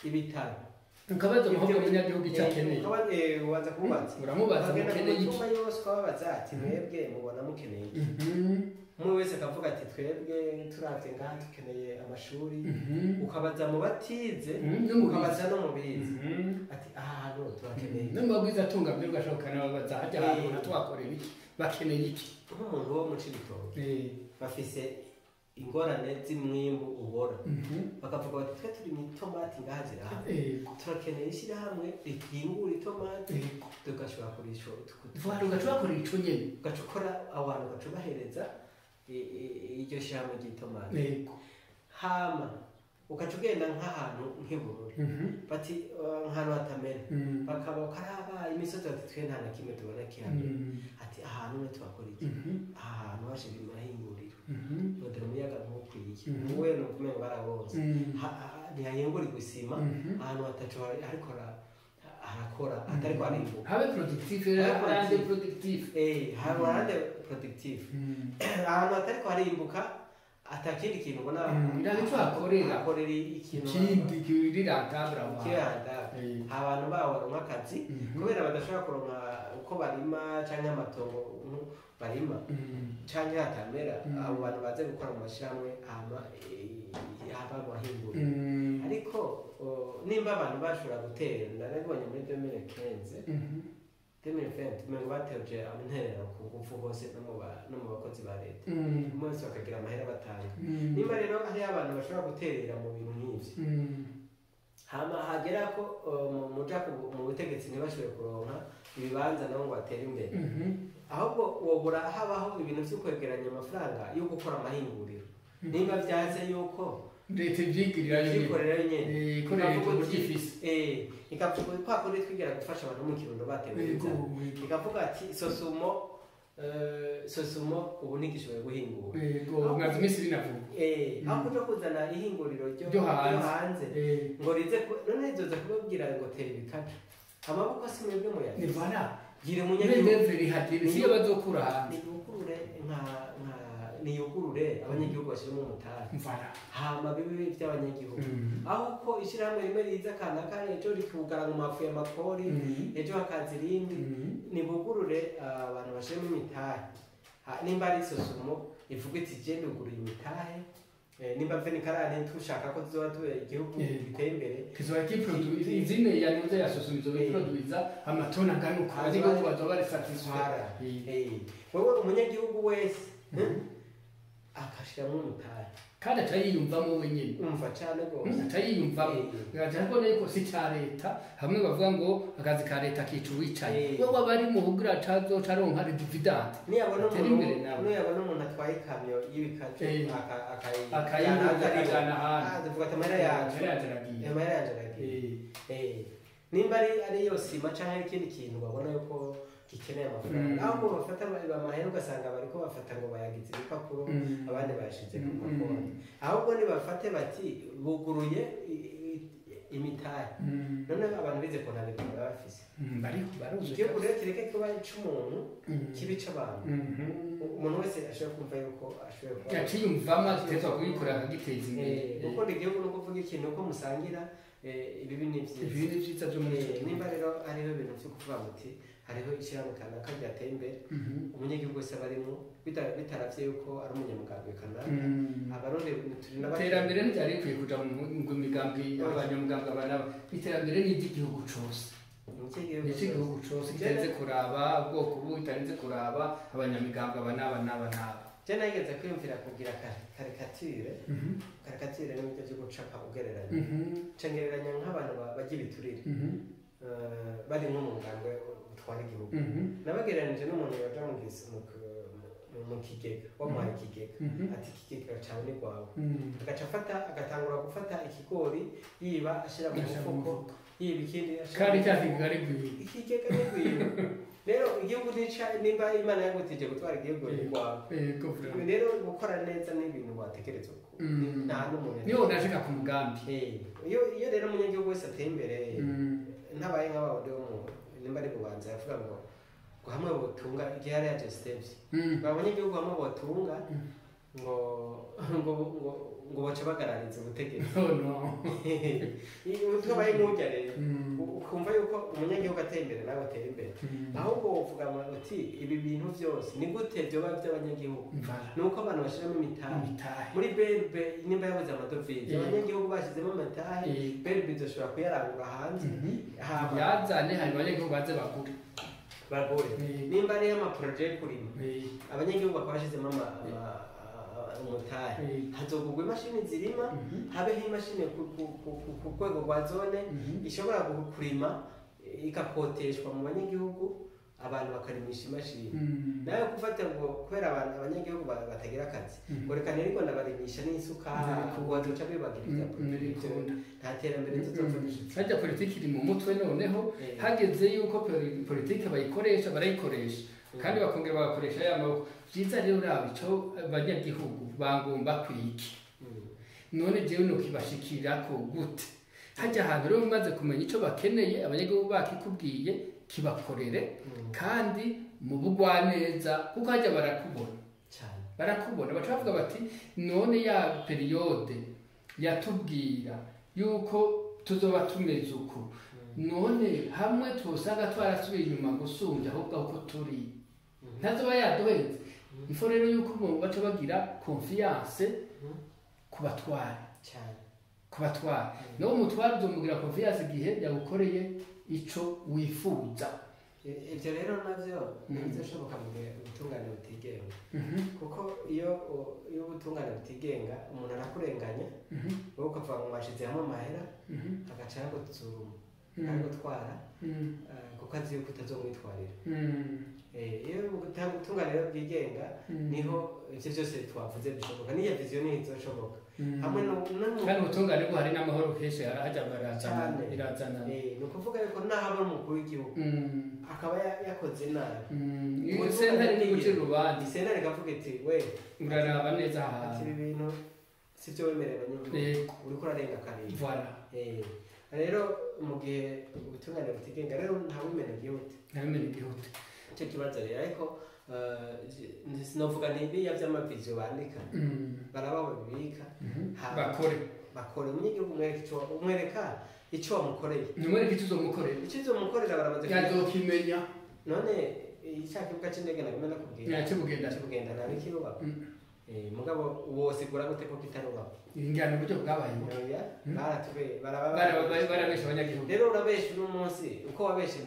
ibitaro. Ukabaza amahoro umunyagihugu icyo akeneye. Ubanza kumubaza. Uramubaza Ukagenda ku mukeneye iki? mitumba yose ukababaza ati mwebwe mubona mukeneye iki? Umwe wese akavuga ati twebwe turavye ngaha dukeneye amashuri. Ukabaza mu batize, no mu bize. Ukabaza no mu bize ati aha hantu turakeneye iki? No mu bagwiza atunga mbere ugashoboka nababaza hajya ahantu natwakorera iki, bakeneye iki? Nk'umuntu wo mu Cibitoke bafise ingorane z'imwimbu ubora, bakavuga bati twe turi itomati ngaha zirahari, turakeneye ishyirahamwe rihingura itomati, tugashobora kurishora. Vuba ugaca bakorera ico nyene. Ugaca ukora aho hantu ugaca ubahereza iryo shyirahamwe ry'itomati. Hama ugaca ugenda nk'ahantu nk'ibururi, bati nk'ahantu hatamera, bakaba bakaraba imisozi bati twe nta na kimwe tubona kihamera, ati ahantu mwe tuhakora iki? Aha hantu hashira amahinguriro, nodera umuyaga ntukwiye, wowe ni ukumenga barabonze, ntihahingurirwa isima, ahantu hataco ariko harakora atariko harimbuka. Habe productif. Habe Habe productif. Productif. Harande productif, ahantu hatariko harimbuka atakindi kintu ubona. Nta nico hakorera. Hakorera ikintu ikindi kiri rentable aho hantu. Kiranda abantu baho baronka akazi, kubera badashobora kuronka uko barima canke amatongo barima canke hatamera, abo bantu baze gukora mu mashirahamwe hama haba amahinguriro. Ariko nimba abantu bashobora gutera, narabibonye muri 2015, 2020 umengo bateje intererano ku ngufu hose no mu bakozi ba leta, umwe wese bakagira amahera batanga. Nimba rero hariho abantu bashobora guterera mu bintu nk'ivyo, Hama hagera ko muja mu butegetsi ntibashobore kuronka ibibanza nabo ngo batere imbere. Ahubwo wobura habaho ibintu vyo kwegeranya amafaranga yo gukora amahinguriro. Nimba vyanse yuko leta ivyigirira nyene ikorera uburyo ifise, ikavuga kwa kundi twigira gufasha abantu mu Kirundo batewe inzara, ikavuga ati Sosumo ubu ntigishoboye guhingura. Yego, mwazi imisi binavuga. Aho kuja kuzana ihinguriro ryo hanze ngo rize none rizoza kubabwira ngo tera ibikaca amaboko si mwebwe muyafise. Ni voilà. Gira umunyagihugu rihagire siyo bazokura hanze. Niyugurure nka niyugurure abanyagihugu bashiremo umutahe. Voilà. Hama bibe by'abanyagihugu. Aho ko ishirahamwe rimwe riza kanaka ejo rikugara mu mafu ya makori, ejo hakaza irindi, nibugurure abantu bashiremo imitahe. Nimba ari Sosumo ivuga iti je nduguruye imitahe, nimba Venikarane tushaka ko tuzoba tuye igihugu giteye imbere, kizoba kiproduiza izine ya nuze ya Sosumo izoba iproduiza amatona angana uko, abanyagihugu bazoba bari satisfait. Wewe umunyagihugu wese akashiramo umutahe kandi atayiyumvamo wenyine, umva cyane rwose atayiyumvamo ntabwo yuko si cya leta. Hamwe bavuga ngo akazi ka leta kica uwicaye, wewe abari mu bugira cazoca aronka dividende. Niyabona umuntu atwaye ikamyo y'ibikacu akayijana ahandi, avuga ati amahera yanje aragiye. Nimba ari yo sima canke ikindi kintu babona yuko gikeneye amafaranga, aho bafata amahera ugasanga bariko bafata ngo bayagize ibipapuro, abandi bayashize ku makonti. Ahubwo nibafate bati buguruye imitahe. None abantu bize ko nta bintu baba bafise, igihugu rero kireke kuba ic'umuntu kibe ic'abantu. Umuntu wese ashobora kumva yuko ashobora kuba yaciyumvamo ategerezwa kugikora akagiteza imbere. Gukunda igihugu no kuvuga ikintu uko musangira ibibi ni vyiza, ibibi ni vyiza vyo muri ico gihugu. Nimba rero hariho ibintu vyo kuvuga muti hariho ishyirahamwe kanaka ryateye imbere, umunyagihugu wese aba arimwo, bitaravye yuko ari umunyamugambwe kanaka. Abarundi turi n'abakene. Iterambere ntiryari rikwiye kuja mu migambwe y'abanyamugambwe aba n'aba. Iterambere ni iry'igihugu cose, ni iry'igihugu cose, kitarinze kuraba ubwoko ubu, kitarinze kuraba abanyamigambwe aba n'aba n'aba n'aba. Je nageze kwiyumvira kugira karikature. Karikature ni uburyo bwo gucapa ugereranya. Cengereranya nk'abantu barya ibiturire bari nko mu mugambwe utwara igihugu. Nabagereranije n'umuntu yaja mu kigega, wamuhaye ikigega, ati ikigega cawe ni rwawe. Agaca afata, agatangura gufata ikigori yiba ashira mu mufuko, yiba ikindi ashira. Kandi cya kigega ari gwiwe. Ikigega ni gwiwe. Rero igihugu nica nimba Imana yagutije gutwara igihugu ni rwawe. Rero gukora neza ni ibintu watekereza uko. Nta n'umuntu. Niyo unashika ku mugambi. Iyo rero umunyagihugu wese ateye imbere, ntabaye nk'abandi bo mu nimba ari bubanza yavuga ngo hamwe botunga igihe yari yaje steps. Abanyagihugu hamwe botunga ngo ngo ngo bace bagarariza ubutegetsi. Oh no. Utwabaye nk'urya rero ukumva yuko umunyagihugu ateye imbere nawe ateye imbere. Ahubwo wovuga uti ibi bintu byose ni gute byoba by'abanyagihugu? Nuko abantu bashiramo imitahe. Muri BRB nimba yabuze amadovize, abanyagihugu bashizemo amatahe, BRB izoshobora kuyarangura hanze. Yazane hanyuma abanyagihugu baze bagure. Nimba ari ama projet kurima, abanyagihugu bakaba bashizemo umutahe, hazogurwa imashini zirima, habeho imashini ku rwego rwa zone ishobora kurima igakoteshwa mu banyagihugu, abantu bakarimisha imashini. Nawe gufata ngo kubera abantu abanyagihugu batagira akazi ngo reka niriko ndabarimisha n'isuka, ngo bazoca bibagira ibya politiki, nta terambere tuzopfa dushitse. Harya politiki iri mu mutwe noneho hageze yuko politiki bayikoresha, barayikoresha kandi bakongera bagakoresha ya maboko. Vyiza rero uraba ico abanyagihugu bangomba kwiki, none jewe nokibashikirako gute? Hajya ahantu rero umaze kumenya ico bakeneye, abanyagihugu bakikubwiye kibakorere kandi mu bugwaneza, kuko hajya barakubona cyane, barakubona baca bavuga bati none ya periode yatubwira yuko tuzoba tumeze uku, none hamwe twosanga twarasubiye inyuma gusumbya ahubwo aho turi ntazoba yaduhenze. Ifo rero yuko baca bagira confiance ku batware cyane, ku batware. Nawe umutware uzomugira confiance igihe yagukoreye ico wifuza. Ivyo rero navyo ntibizoshoboka mu gihe ubutungane butigenga, kuko iyo Iyo ubutungane butigenga, umuntu arakurenganya, wowe ukavuga ngo mwashize hamwe amahera, agaca yagutsura, agutwara, kuko azi yuko utazomwitwarira. Iyo ubutungane rero bwigenga, niho ivyo byose twavuze bishoboka, n'iyo vision niho izoshoboka hamwe Kandi ubutungane bwo hari n'amahoro kenshi hajya barazana irazana. Ni ukuvuga yuko naho aba ari umukuru w'igihugu akaba yakoze nabi, sentare ni gucira urubanza, sentare ikavuga iti we uraraba neza aha, ati ibi bintu sivyo wemerera abanyagihugu, uriko urarenga kabiri. Voilà. Rero mu gihe ubutungane butigenga rero ntawimena igihugu, ntawimena igihugu icyo kibazo rero. Ariko sinovuga ntibiya vy'amaviziyo bandika, baraba babibika, bakore umunyagihugu, umwereka ico wamukoreye, nimwereka ico uzomukorera, ico uzomukorera baramaze yazokimenya. None ica kibuga c'indege nagomba nakubwira cyo kugenda nabi kirubakwa, mugabo wosigura gute ko kitarubakwa? Ingano uburyo bwabaye barabesha abanyagihugu. Rero urabesha uno munsi uko wabesha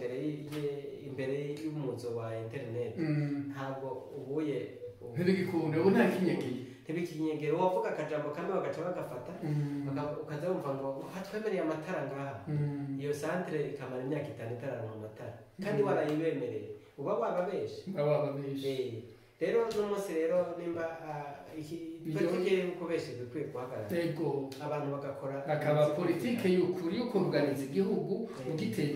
imbere y'umuzo wa internet, ntabwo ubuye ntibigikunda, ubu nta kinyegeye, ntibikinyegera. Wavuga akajambo kamwe bagaca bagafata, ukaza wumva ngo hatwemereye amatara ngaha, iyo centre ikamara imyaka 5 itararonka amatara, kandi warayibemereye, uba wababeshe. Rero n'umunsi rero nimba politike y'ukubesha bikwiye guhagarara, abantu bagakora, akaba politike y'ukuri yo kuganiza igihugu,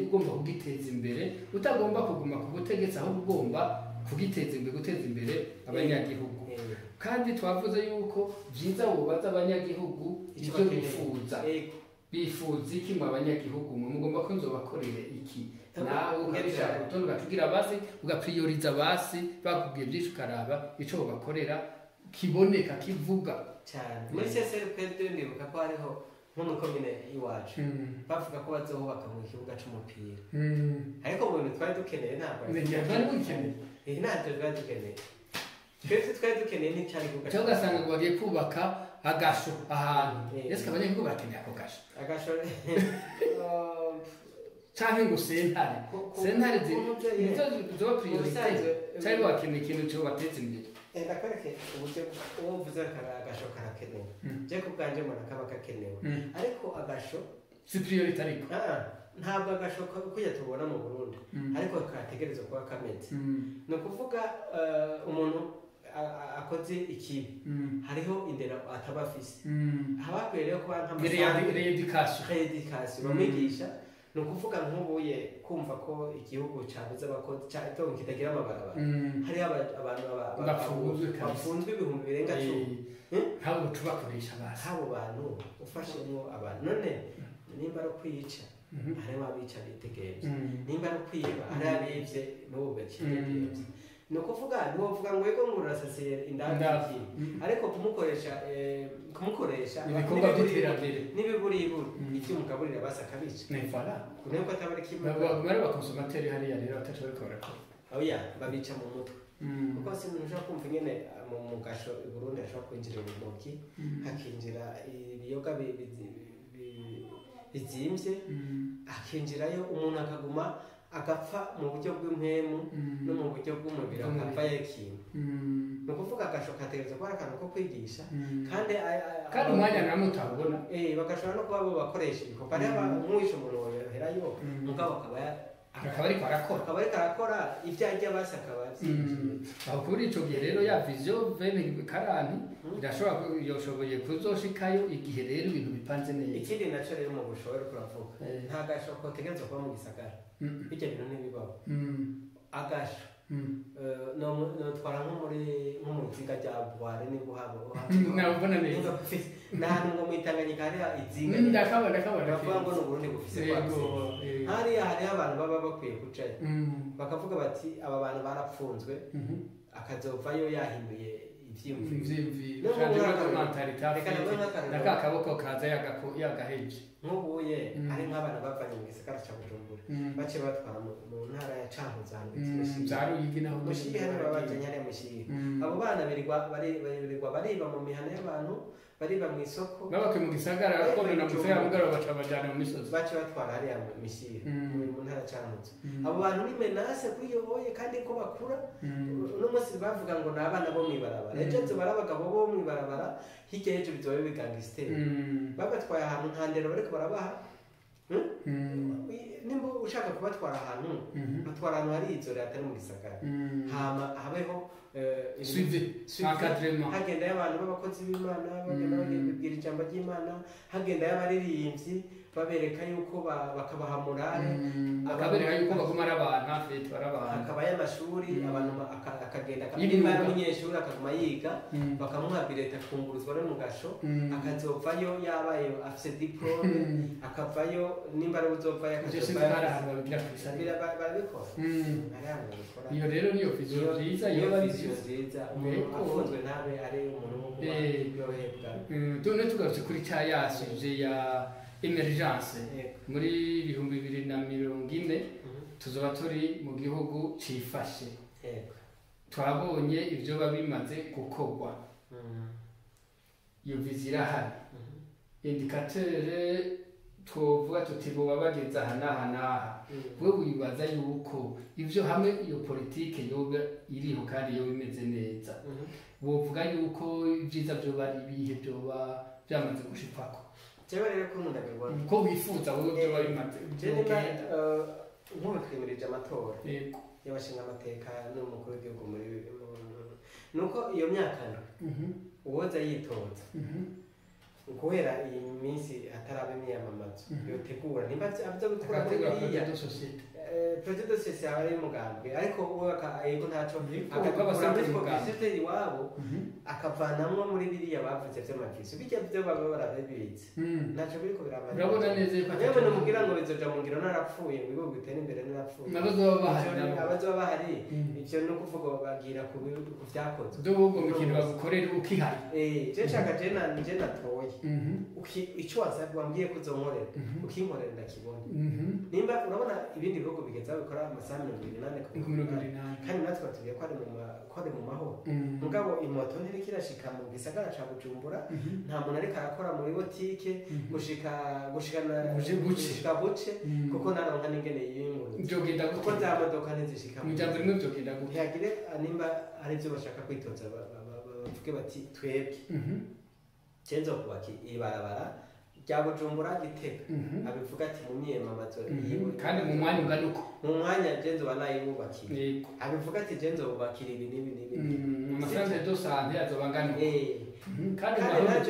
ugomba kugiteza imbere, utagomba kuguma ku butegetsi, ahubwo ugomba kugiteza imbere, guteza imbere abanyagihugu. Kandi twavuze yuko byiza wubaza abanyagihugu ibyo bifuza, bifuza iki mu abanyagihugu, mugomba ko nzobakorere iki, nawe ukabishaka urutonde ugacugira basi, ugaprioriza basi, bakubwiye byinshi ukaraba ico bakorera kiboneka kivuga cyane. Muri CSRP ndibuka ko hariho nko mu komine iwacu bavuga ko bazohubaka mu kibuga c'umupira, ariko mu bintu twari dukeneye ntabwo twari dukeneye, ntabwo twari dukeneye, twese twari dukeneye n'icyari kibuga. Cyangwa ugasanga ngo bagiye kubaka agasho ahantu, ese abanyagihugu barakeneye ako gasho, agasho canke ngo sentare nizo zoba priorite, cyangwa bakeneye ikintu cyo bateza imbere. Ndakwereke uburyo uwo mvuze agasho karakenewe, je ku bwanje mbona kaba gakenewe, ariko agasho si priorite. Ariko ntabwo agasho kujya tubona mu Burundi, ariko kategerezwa kuba kameze. Ni ukuvuga umuntu akoze ikibi hariho indero ataba afise, haba hakwiye rero kuba nk'amareedikasiyo bamwigisha. Ni ukuvuga nk'ubuye kumva ko igihugu cabuze abakozi kitagira amabarabara, hariho abantu bafunzwe 1000 birenga 10, nk'abo tubakoresha basi, abo bantu ufashemwo abantu. None nimba ari ukwica hariho abica bitegemvye, nimba ari ukwiba hariho abivye n'ubu bacitegevye. Ni ukuvuga ntiwovuga ngo ego ngo urasasiye indaki, ariko kumukoresha ibikorwa by'iterambere n'ibiburiburi ivyo umugaburira basi akabica. Voilà. Nuko atabari kimwe bari abakonsomateri hariya rero ataco bariko barakora, oya babica mu mutwe, kuko sinshobora kumva ingene mu gasho i Burundi hashobora kwinjira urumogi, hakinjira ibiyoga bizimvye, hakinjirayo umuntu akaguma agapfa mu buryo bw'impwemu no mu buryo bw'umubiri, akapfa yakintu. Ni ukuvuga agasho kategerezwa kuba ari akantu ko kwigisha, kandi umwanya namwe utabona, bagashobora no kuba bo bakoresha ibikorwa. Hariho nk'uwishe umuntu woherayo, mugabo akaba ariko arakora, akaba ariko arakora ibyo arya basi akaba yavyinjiye. Aho kuri ico gihe rero ya vision vene karani irashobora yoshoboye kuzoshikayo igihe rero ibintu bipanze neza. Ikindi naco rero mu bushobora kuravuga, nta gasho kotegerezwa kuba mu gisagara, bijya bintu ntibibaho. Agasho notwara nko mu izinga rya Buhari niba uhaba nabona neza, n'ahantu ngo mu Itanganyika hariya izinga, ndakabona bavuga ngo ni Uburundi bufise kwatsi, hariya hariho abantu baba bakwiye kujayo, bakavuga bati aba bantu barapfunzwe, akazovayo yahinduye ivyiyumviro, naka kaboko kaza yagaheje. Nk'ubuye ari nk'abana bavanye mu gisagara ca Bujumbura, bace batwara mu ntara ya Cankuzo ahantu bita Mushiha, hano babajanye hariya Mushiha. Abo bana birirwa bariba mu mihana y'abantu, bariba mu isoko, babakuye mu gisagara, konona mu gisagara, mugabo baca bajana mu misozi, bace batwara hariya mu Mishiha, mu ntara Cankuzo. Abo bantu ni menace kuri iyo oye, kandi ko bakura uno munsi bavuga ngo ni abana bo mw'ibarabara, ejo tubara abagabo bo mw'ibarabara, hirya y'ejo bizoba bigangisiteri. Babatwaye ahantu nta ndero bariko barabaha. Nimba ushaka kubatwara ahantu, batwara ahantu hari izore atari mu gisagara, hama habeho suivi, encadrement, hagendayo abantu b'abakozi b'Imana, bagenda babwira ijambo ry'Imana, hagendayo abaririmbyi babereka yuko bakabaha morale, bakabereka yuko baguma ari abantu, afite ari abantu, hakabayo amashuri, abantu akagenda nimba ari umunyeshuri akaguma yiga, bakamuha bireta akunguruzwa no mu gasho, akazovayo yabaye afise diplome, akavayo nimba ari uzovayo akazovayo. Barabikora. Iyo rero niyo vision nziza, iyo vision nziza, umuntu afunzwe ntabe ari umuntu wo kuba yohebwa. None tugarutse kuri cya yasuje ya emergence muri 2040 tuzoba turi mu gihugu cifashe. Twabonye ivyo babimaze gukorwa. Iyo vision irahari. Indicateur twovuga tuti boba bageze aha n'aha n'aha. Wewe wibaza yuko ivyo hamwe iyo politike yoba iriho kandi yoba imeze neza, wovuga yuko ivyiza vyoba ari ibihe vyoba byamaze gushikwako? Jewe rero ko ndabibona ko wifuza wowe byo bimaze nk'ubu twimirije amatora y'abashinga amateka n'umukuru w'igihugu muri nuko iyo myaka uwoza yitoza guhera iyi minsi hataraba imyiyamamazo yotegura nimba avyo gukora buriya projet de société aba ari umugambwe, ariko uwe yego ntaco akagakora muri publicité iwabo, akavanamwo muri biriya bavuze vy'amaviso, bijya vyo baba barabibitse ntaco biriko biramara. Urabona neza yuko yewe numubwira ngo bizoja mu ngiro narapfuye, ngo ibihugu bitere imbere narapfuye, abazoba bahari ivyo ni ukuvuga bagira ku vyakozwe ndubwo mu kintu bagukorera ukihari. Je nshaka je natoye ico wambwiye ko uzonkorera ukinkorera ndakibona. Nimba urabona ibindi bihugu bigeza bikora amasaha 78 kandi natwe batubwiye ko ari mu mahoro, mugabo imoto ntiriko irashika mu gisagara ca Bujumbura, nta muntu ariko arakora muri botike gushika buce, kuko naronka n'ingene yiyunguruza, kuko za modoka ntizishika mu jambo rimwe. Vyogenda gute ntihagire nimba ari ivyo bashaka kwitoza bavuge bati twebwe cenzo kubaka ibarabara rya Bujumbura Gitega, abivuga ati mu myiyamamazo yiwe, kandi mu mwanya ungana uko, mu mwanya jenzo banayubakiye, abivuga ati jenzo bubakira ibi n'ibi n'ibi, amasanze de sante azobangana, kandi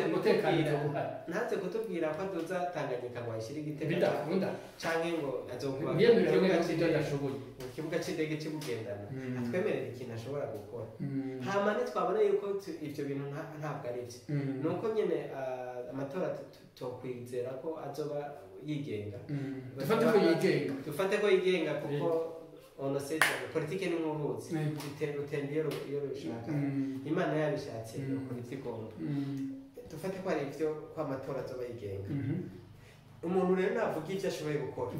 umutekano uzobuhari. Ntaze kutubwira ko azoza Tanganyika ngo ayishire Igitega bidakunda, canke ngo azokubaka ikibuga c'indege c'Ibugendana, atwemerera ikintu ashobora gukora. Hama ntitwabona yuko ivyo bintu ntabwo ari vyo, nuko nyene amatora tokwizera ko azoba yigenga. Dufate ko yigenga kuko ono sait politike ni nk'uruzi rutemba iyo rushaka, Imana yabishatse ukora ivyo igomba. Dufate ko ari ivyo ko amatora azoba yigenga. Umuntu rero navuga ivyo ashoboye gukora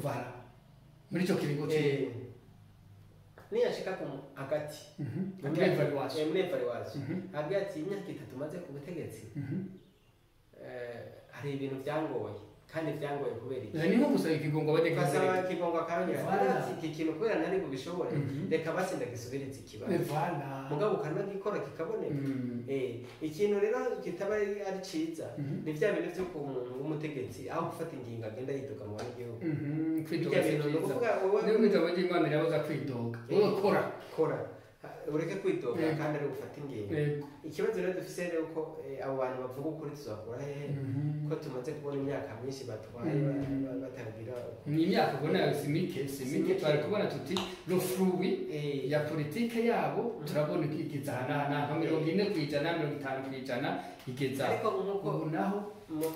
muri ico kiringo ciwe, niyashika ku hagati muri evaluation agira ati imyaka 3 maze ku butegetsi, hari ibintu byangoye kandi byangoye kubera iki? Ni nko gusaba ikigongo abanyagihugu, basaba ikigongo akabanyura iki kintu kubera ntari bubishobore, reka basi ndagisubiriza ikibazo mugabo ukanagikora kikaboneka. Ikintu rero kitaba ari ciza ni vya bintu vyo ku muntu w'umutegetsi aho gufata ingingo agenda yidoga mu banyagihugu. Kwidoga si vyiza, niyo mw'ijambo ry'Imana rirabuza kwidoga, wowe kora ureke kwidoga kandi ari gufata ingingo. Ikibazo rero dufise rero ko abo bantu bavuga ukuri tuzakura hehe ko tumaze kubona imyaka myinshi batwaye batagira ni imyaka ubona si mike twari kubona tuti le fruit ya politike yabo turabona igeza hana nka 40% 50% igeza, ariko nkuko naho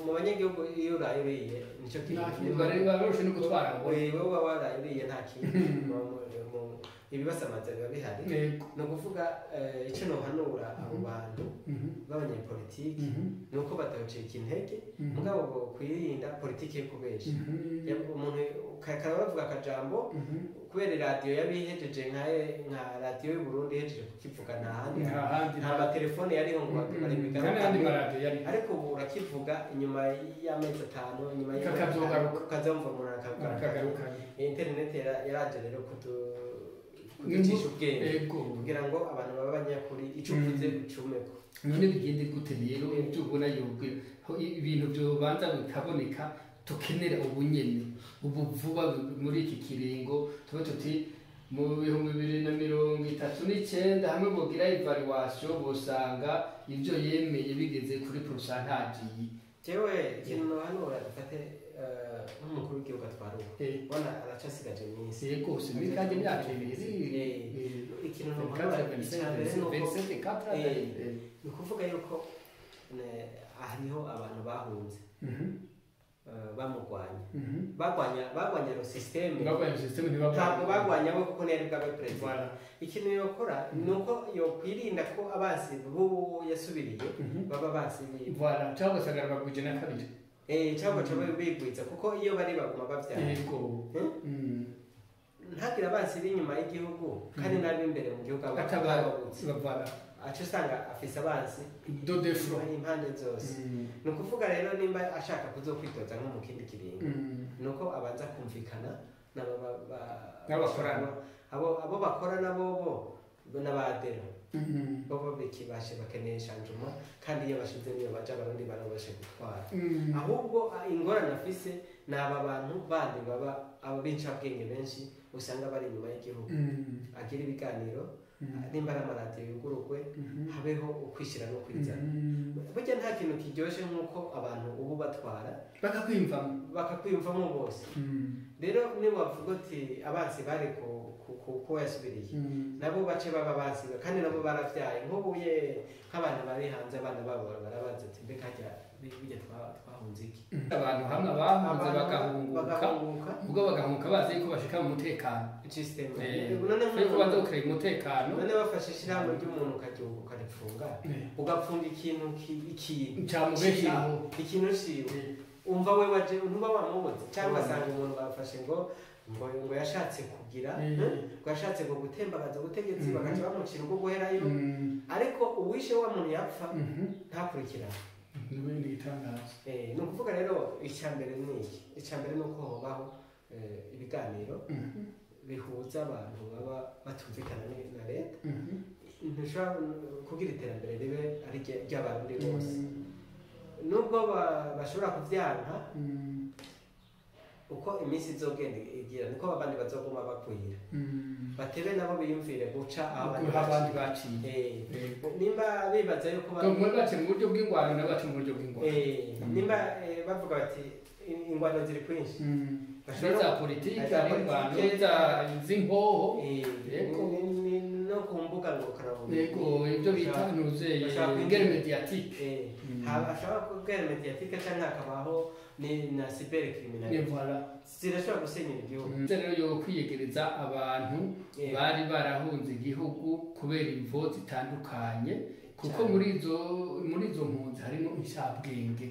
mu banyagihugu iyo uraye uriye nico kintu bari baroshe no gutwara wewe uba waraye uriye nta kintu ibibasamaza biba bihari. Ni ukuvuga icyo nohanura abo bantu b'abanyepolitike politiki nuko batawucika intege, mugabo bo kwirinda politiki yo kubesha. Umuntu kakaba bavuga akajambo kubera radiyo yabihejeje nka radiyo y'u Burundi ihejeje kukivuga nta handi, nta matelefone yariho ngo bari bigaruka, ariko ubu urakivuga inyuma y'amezi 5 inyuma kakazogaruka ukazumva umuntu akagaruka. Internet yaraje rero kuducisha ubwenge kugira ngo abantu babe abanyakuri, ico uvuze ucumeko. None bigende gute rero ibyo ubona yuko ibintu byobanza bikaboneka tukenera ubunyene ubu vuba muri iki kiringo tuba tuti mu 2039 hamwe bogira evaluation bosanga ibyo yemeye bigeze kuri pourcentage iyi. Jewe ikintu hano uradufate nk'umukuru w'igihugu atwara ubu bona aracasigaje iminsi yego simikanje imyaka 2 ikintu ni ukuvuga yuko hariho abantu bahunze bamugwanya bagwanya ro systeme ntabwo bagwanya bo kuko ntiyari bwabe president. Ikintu yokora nuko yokwirinda ko abansi bo yasubiriye baba bansi biwe voilà cyangwa sagara baguje na kabiri cyangwa cyo bigwiza kuko iyo bari baguma bavyara yego ntagira abansi b'inyuma y'igihugu kandi nabi imbere mu gihugu atababutse bavara aca usanga afise abansi do defro impande zose. Ni ukuvuga rero nimba ashaka kuzokwitoza nko mu kindi kiringo nuko abanza kumvikana n'abakorana abo bakorana bobo n'abadero bobo bikibashe bakeneye shanjuma kandi iyo bashize niyo baja abarundi barabashe gutwara. Ahubwo ingorane afise ni aba bantu bandi baba abo b'incabwenge benshi usanga bari inyuma y'igihugu agira ibiganiro nimba ari amaradiyo yugururwe habeho ukwishyira no kwizana. Burya nta kintu kiryoshe nk'uko abantu ubu batwara bakakwiyumvamo bose. Rero niba wavuga uti abansi bari ko yasubiriye nabo bace baba bansi kandi nabo baravyaye nk'ubuye nk'abantu bari hanze abana babo barabaza ati mbega harya bijya twahunze iki abantu hamwe bahunze bagahunguka ubwo bagahunguka bazi yuko bashika mu mutekano system none ko bazokira umutekano. None bafashe ishyirahamwe ry'umuntu ukagihugu ukaripfunga ugapfunga ikintu ikintu cyamubeshaho ikintu ciwe umva we waje ntuba wamubuze cyangwa asanga umuntu bafashe ngo ngo yashatse kugira ngo yashatse ngo gutembagaza ubutegetsi bagaca bamucira ubwo guherayo ariko uwishe wa muntu yapfa ntakurikirane. N'ibindi gitangaza ni ukuvuga rero icyambere ni iki icyambere ni uko hobaho ibiganiro bihuza abantu baba batumvikana na leta. Ntushobora kugira iterambere ribe ari ry'abarundi bose nubwo bashobora kuvyanka uko iminsi izogenda igira niko abandi bazoguma bakwira batebe nabo biyumvire guca aho abandi baciye. Nimba bibaza yuko baciye mu buryo bw'ingwano nabo baciye mu buryo bw'ingwano nimba bavuga bati ingwano ziri kwinshi za politiki ari ingwano z'impoho yego no ku mbuga ngurukanabumenyi yego ibyo bita nuzeye guerre médiatique hashobora kuba guerre médiatique cyangwa hakabaho ni na cybercriminalité voilà zirashobora gusenyera igihugu. Rero yo kwiyegereza abantu bari barahunze igihugu kubera imvo zitandukanye kuko muri izo mpunzi harimo inshabwenge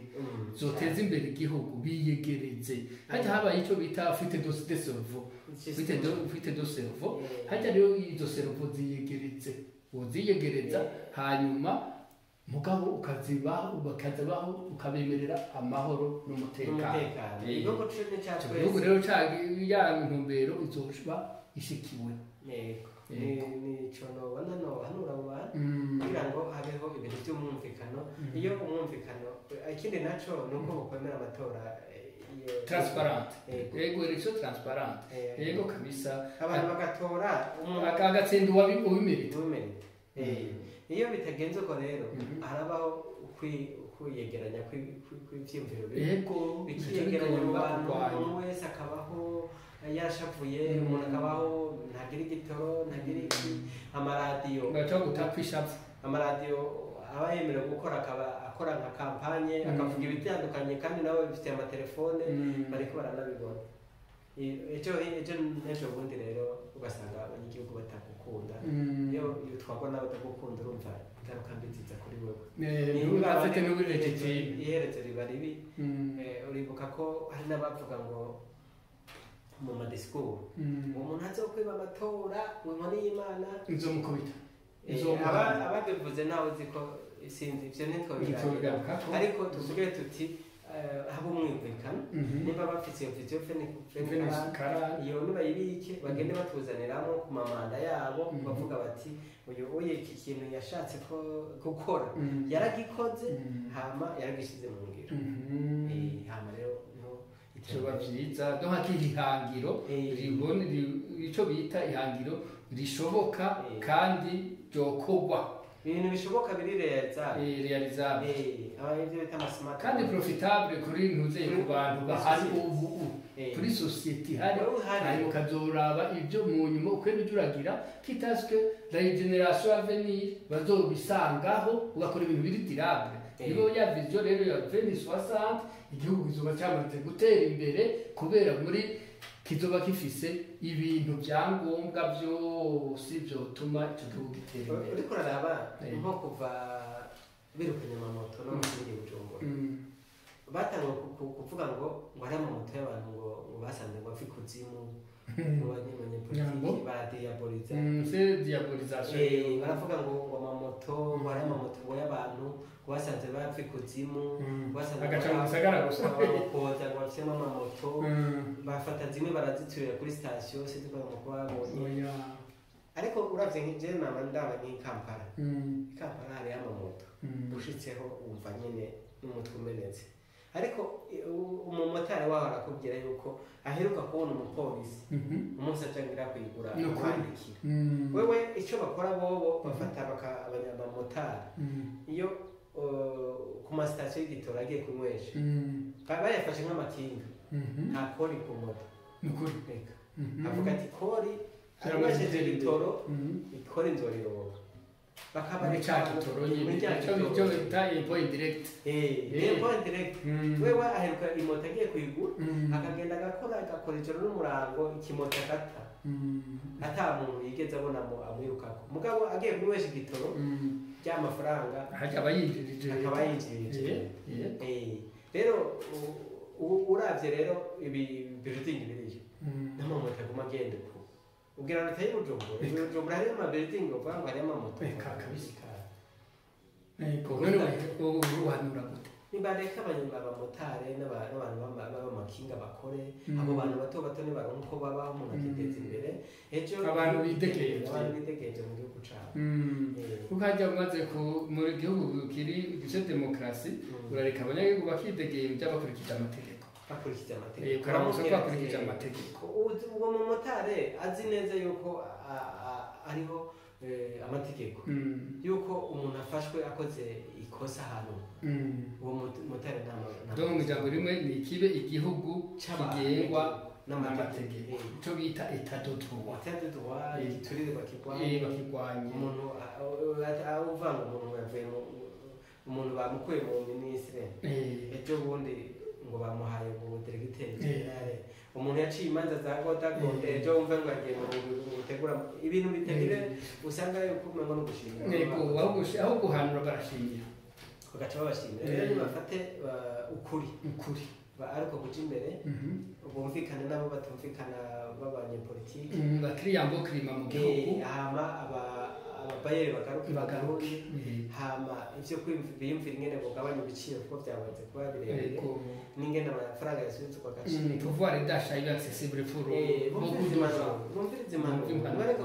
zoteza imbere igihugu biyegereze. Hajya habaye icyo bita fuite de cerveau fuite de cerveau hajya rero izo cerveau ziyegereze uziyegereza hanyuma mugabo ukazibaho bakazabaho ukabemerera amahoro n'umutekano. Igihugu rero ya ntumbero izoshba ishikiwe. Yego nico nobona nohanura abo bantu kugira ngo habeho ibintu by'umwumvikano. Iyo umwumvikano ikindi naco ni uko bukwemera amatora transparent yego election transparent yego kabisa abantu bagatora agatsinda uwabimerita iyo bitagenze uko rero harabaho ukwiyegeranya kw'ivyiyumviro yego bikiyegeranya mu bantu umuntu wese akabaho yashavuye umuntu akabaho ntagira igitoro ntagira iki amaradiyo gaca gutakwishavu amaradiyo aba yemerewe gukora akaba akora nka kampanye akavuga ibitandukanye kandi nabo bifite amatelefone bariko baranabibona. Ejo n'ejo bundi rero ugasanga abanyagihugu batagukunda iyo utwagwa n'abatagukunda urumva ingaruka mbi ziza kuri wewe. Afite n'uburi légitime. Iherezo riba ribi. Uribuka ko hari n'abavuga ngo mu madisikuru umuntu azokwiba amatora ngo inkoni y'Imana izomukubita. Ababivuze nawe uzi ko sinzi ivyo ntitwobigaruka, ariko tuvuge tuti haba umwumvikano niba bafite iyo vision iyo nibayibike bagende batuzaniramo ku mamanda yabo bavuga bati uyu uye iki kintu yashatse ko gukora yaragikoze hama yaragishyize mu ngiro. Hama rero byoba byiza donc akihangiro ribone ico bita ihangiro rishoboka kandi ryokorwa, ibintu bishoboka biri réalisable, aba ivyo bita ama smart kandi profitable kuri ntuze ku bantu bahari ubu kuri société hari hanyuma ukazoraba ibyo mu nyuma ukwenda ujya uragira quitte la génération à venir bazobisangaho, ugakora ibintu biri durable. Nibo ya vision rero ya 2060 igihugu kizoba cyamaze gutera imbere kubera muri kizoba gifise ibintu byangombwa byose byotuma icyo gihugu gitera imbere. Uriko uraraba nko kuva birukanye amamoto no mu kindi Bujumbura, batanguye kuvuga ngo ari amamoto y'abantu ngo basanze ngo ava ikuzimu, ngo abanyepolitiki baradiaboliza. C'est diabolisation. Baravuga ngo amamoto, ngo ari amamoto ngo y'abantu ngo basanze bava ikuzimu, basanze agaca mu gisagara gusa koza ngo bafisemo amamoto, bafata zimwe baraziturira kuri sitasiyo, sinzi ko ngo babonye. Ariko uravye nk'ije nama ndaba nk'i Kampala, i Kampala hariyo amamoto, ushitseho wumva nyene n'umutwe umenetse, ariko umumotari waho arakubwira yuko aheruka kubona umupolisi umunsi ajangira kuyigura kwandikira. Wewe icyo bakora bobo bafata abamotari iyo ku masitasiyo y'igitora agiye kunywesha bayafashe nk'amakinga, nta kori ku moto. Nukuri reka avuga ati kori anywesheje igitoro, ikori nzorironka. Muri ca gitoro nyine icyo bita impôt indirect. Impôt indirect. Wewe aheruka imoto agiye kuyigura, akagenda agakora ijoro n'umurango, ikimoto agata ata muntu yigeze abona amwirukako, mugabo agiye kunywesha igitoro ry'amafaranga akaba yinjirije. Akaba yinjirije. Rero uravye rero ibi building biriyo n'amamoto aguma agenda uko, ubwira leta y'Ubujumbura, Bujumbura hariyo ama building uvuga ngo hariyo amamoto. Eka kabisa. Ego, none uhanura gute? Nibareka abamotari n'abantu b'amakinga bakore, abo bantu bato bato nibaronka uko babaho, umuntu akiteza imbere ejo. Abantu bidegeje. Abantu bidegeje mu gihugu cabo. Kuko hajya umaze muri gihugu kiri gifite demokarasi, urareka abanyagihugu bakidegembya bakurikije amategeko. Bakurikije amategeko. Ukaramutsa ko bakurikije amategeko. Uwo mumotari azi neza yuko hariho amategeko, yuko umuntu afashwe akoze ikosa ahantu, uwo motari nta. Donc mu ijambo rimwe ni ikibe igihugu kigengwa n'amategeko, icyo bita état de droit. État de droit, igiturire bakirwanya. Bakirwanye. Umuntu uvanga umuntu yavuye mu umuntu bamukuye mu minisitiri, ejo bundi ngo bamuhaye ubu directeur général, umuntu yaciye imanza za godagonde, ejo wumve ngo yagiye mu gutegura ibintu bitegire, usanga yuko umengo no gushimira. Yego, aho guhanura barashimira. Bagaca babashimira. Rero nibafate ukuri ukuri ariko kuja imbere, bumvikane nabo batumvikana b'abanyepolitiki, bakiriyambo kirima mu gihugu. Hama ababayeri bagaruke. Bagaruke. Hama ivyo biyumvira ingene bugabanya ibiciro kuko byamaze kuba birebire, n'ingene amafaranga yasubizwa agaciro. Pouvoir d'achat iba accessible pour beaucoup de gens. Bumvirize impanuro, bareka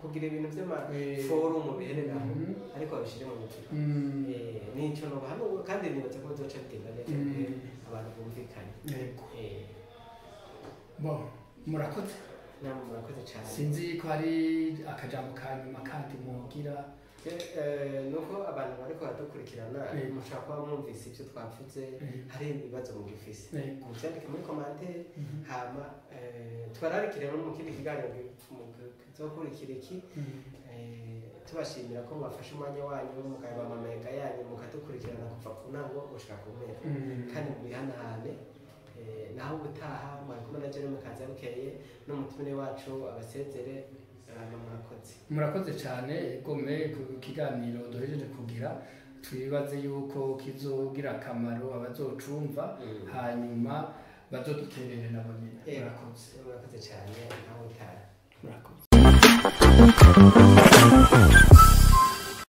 kugira ibintu vy'amaforumu bihereraho, ariko babishire mu ngiro. Nico nobaha kandi nibaza ko bizoca bigenda neza abantu bumvikanye. Yego. Bon, murakoze. Namwe murakoze cyane. Sinzi ko hari akajambo ka nyuma kandi mwogira. Nuko abantu bariko baradukurikirana, mushobora kuba mwumvise ibyo twavuze, hari ibibazo mugifise, muvyandike muri commentaire, hama twararikire no mu kindi kiganiro kizokurikira iki. Tubashimira ko mwafashe umwanya wanyu mukayaba amamega yanyu mukadukurikirana kuva ku ntango gushika ku mpera, kandi mubihanahane. Naho ubutaha mwari kumwe na Jerome Kazabukeye n'umutumire wacu abasezere. Murakoze. Murakoze cyane gome ku kiganiro duhejeje kugira. Twibaze yuko kizogira akamaro abazocumva, hanyuma bazoduterere nabo nyine. Murakoze. Murakoze cyane, nawe utaha. Murakoze.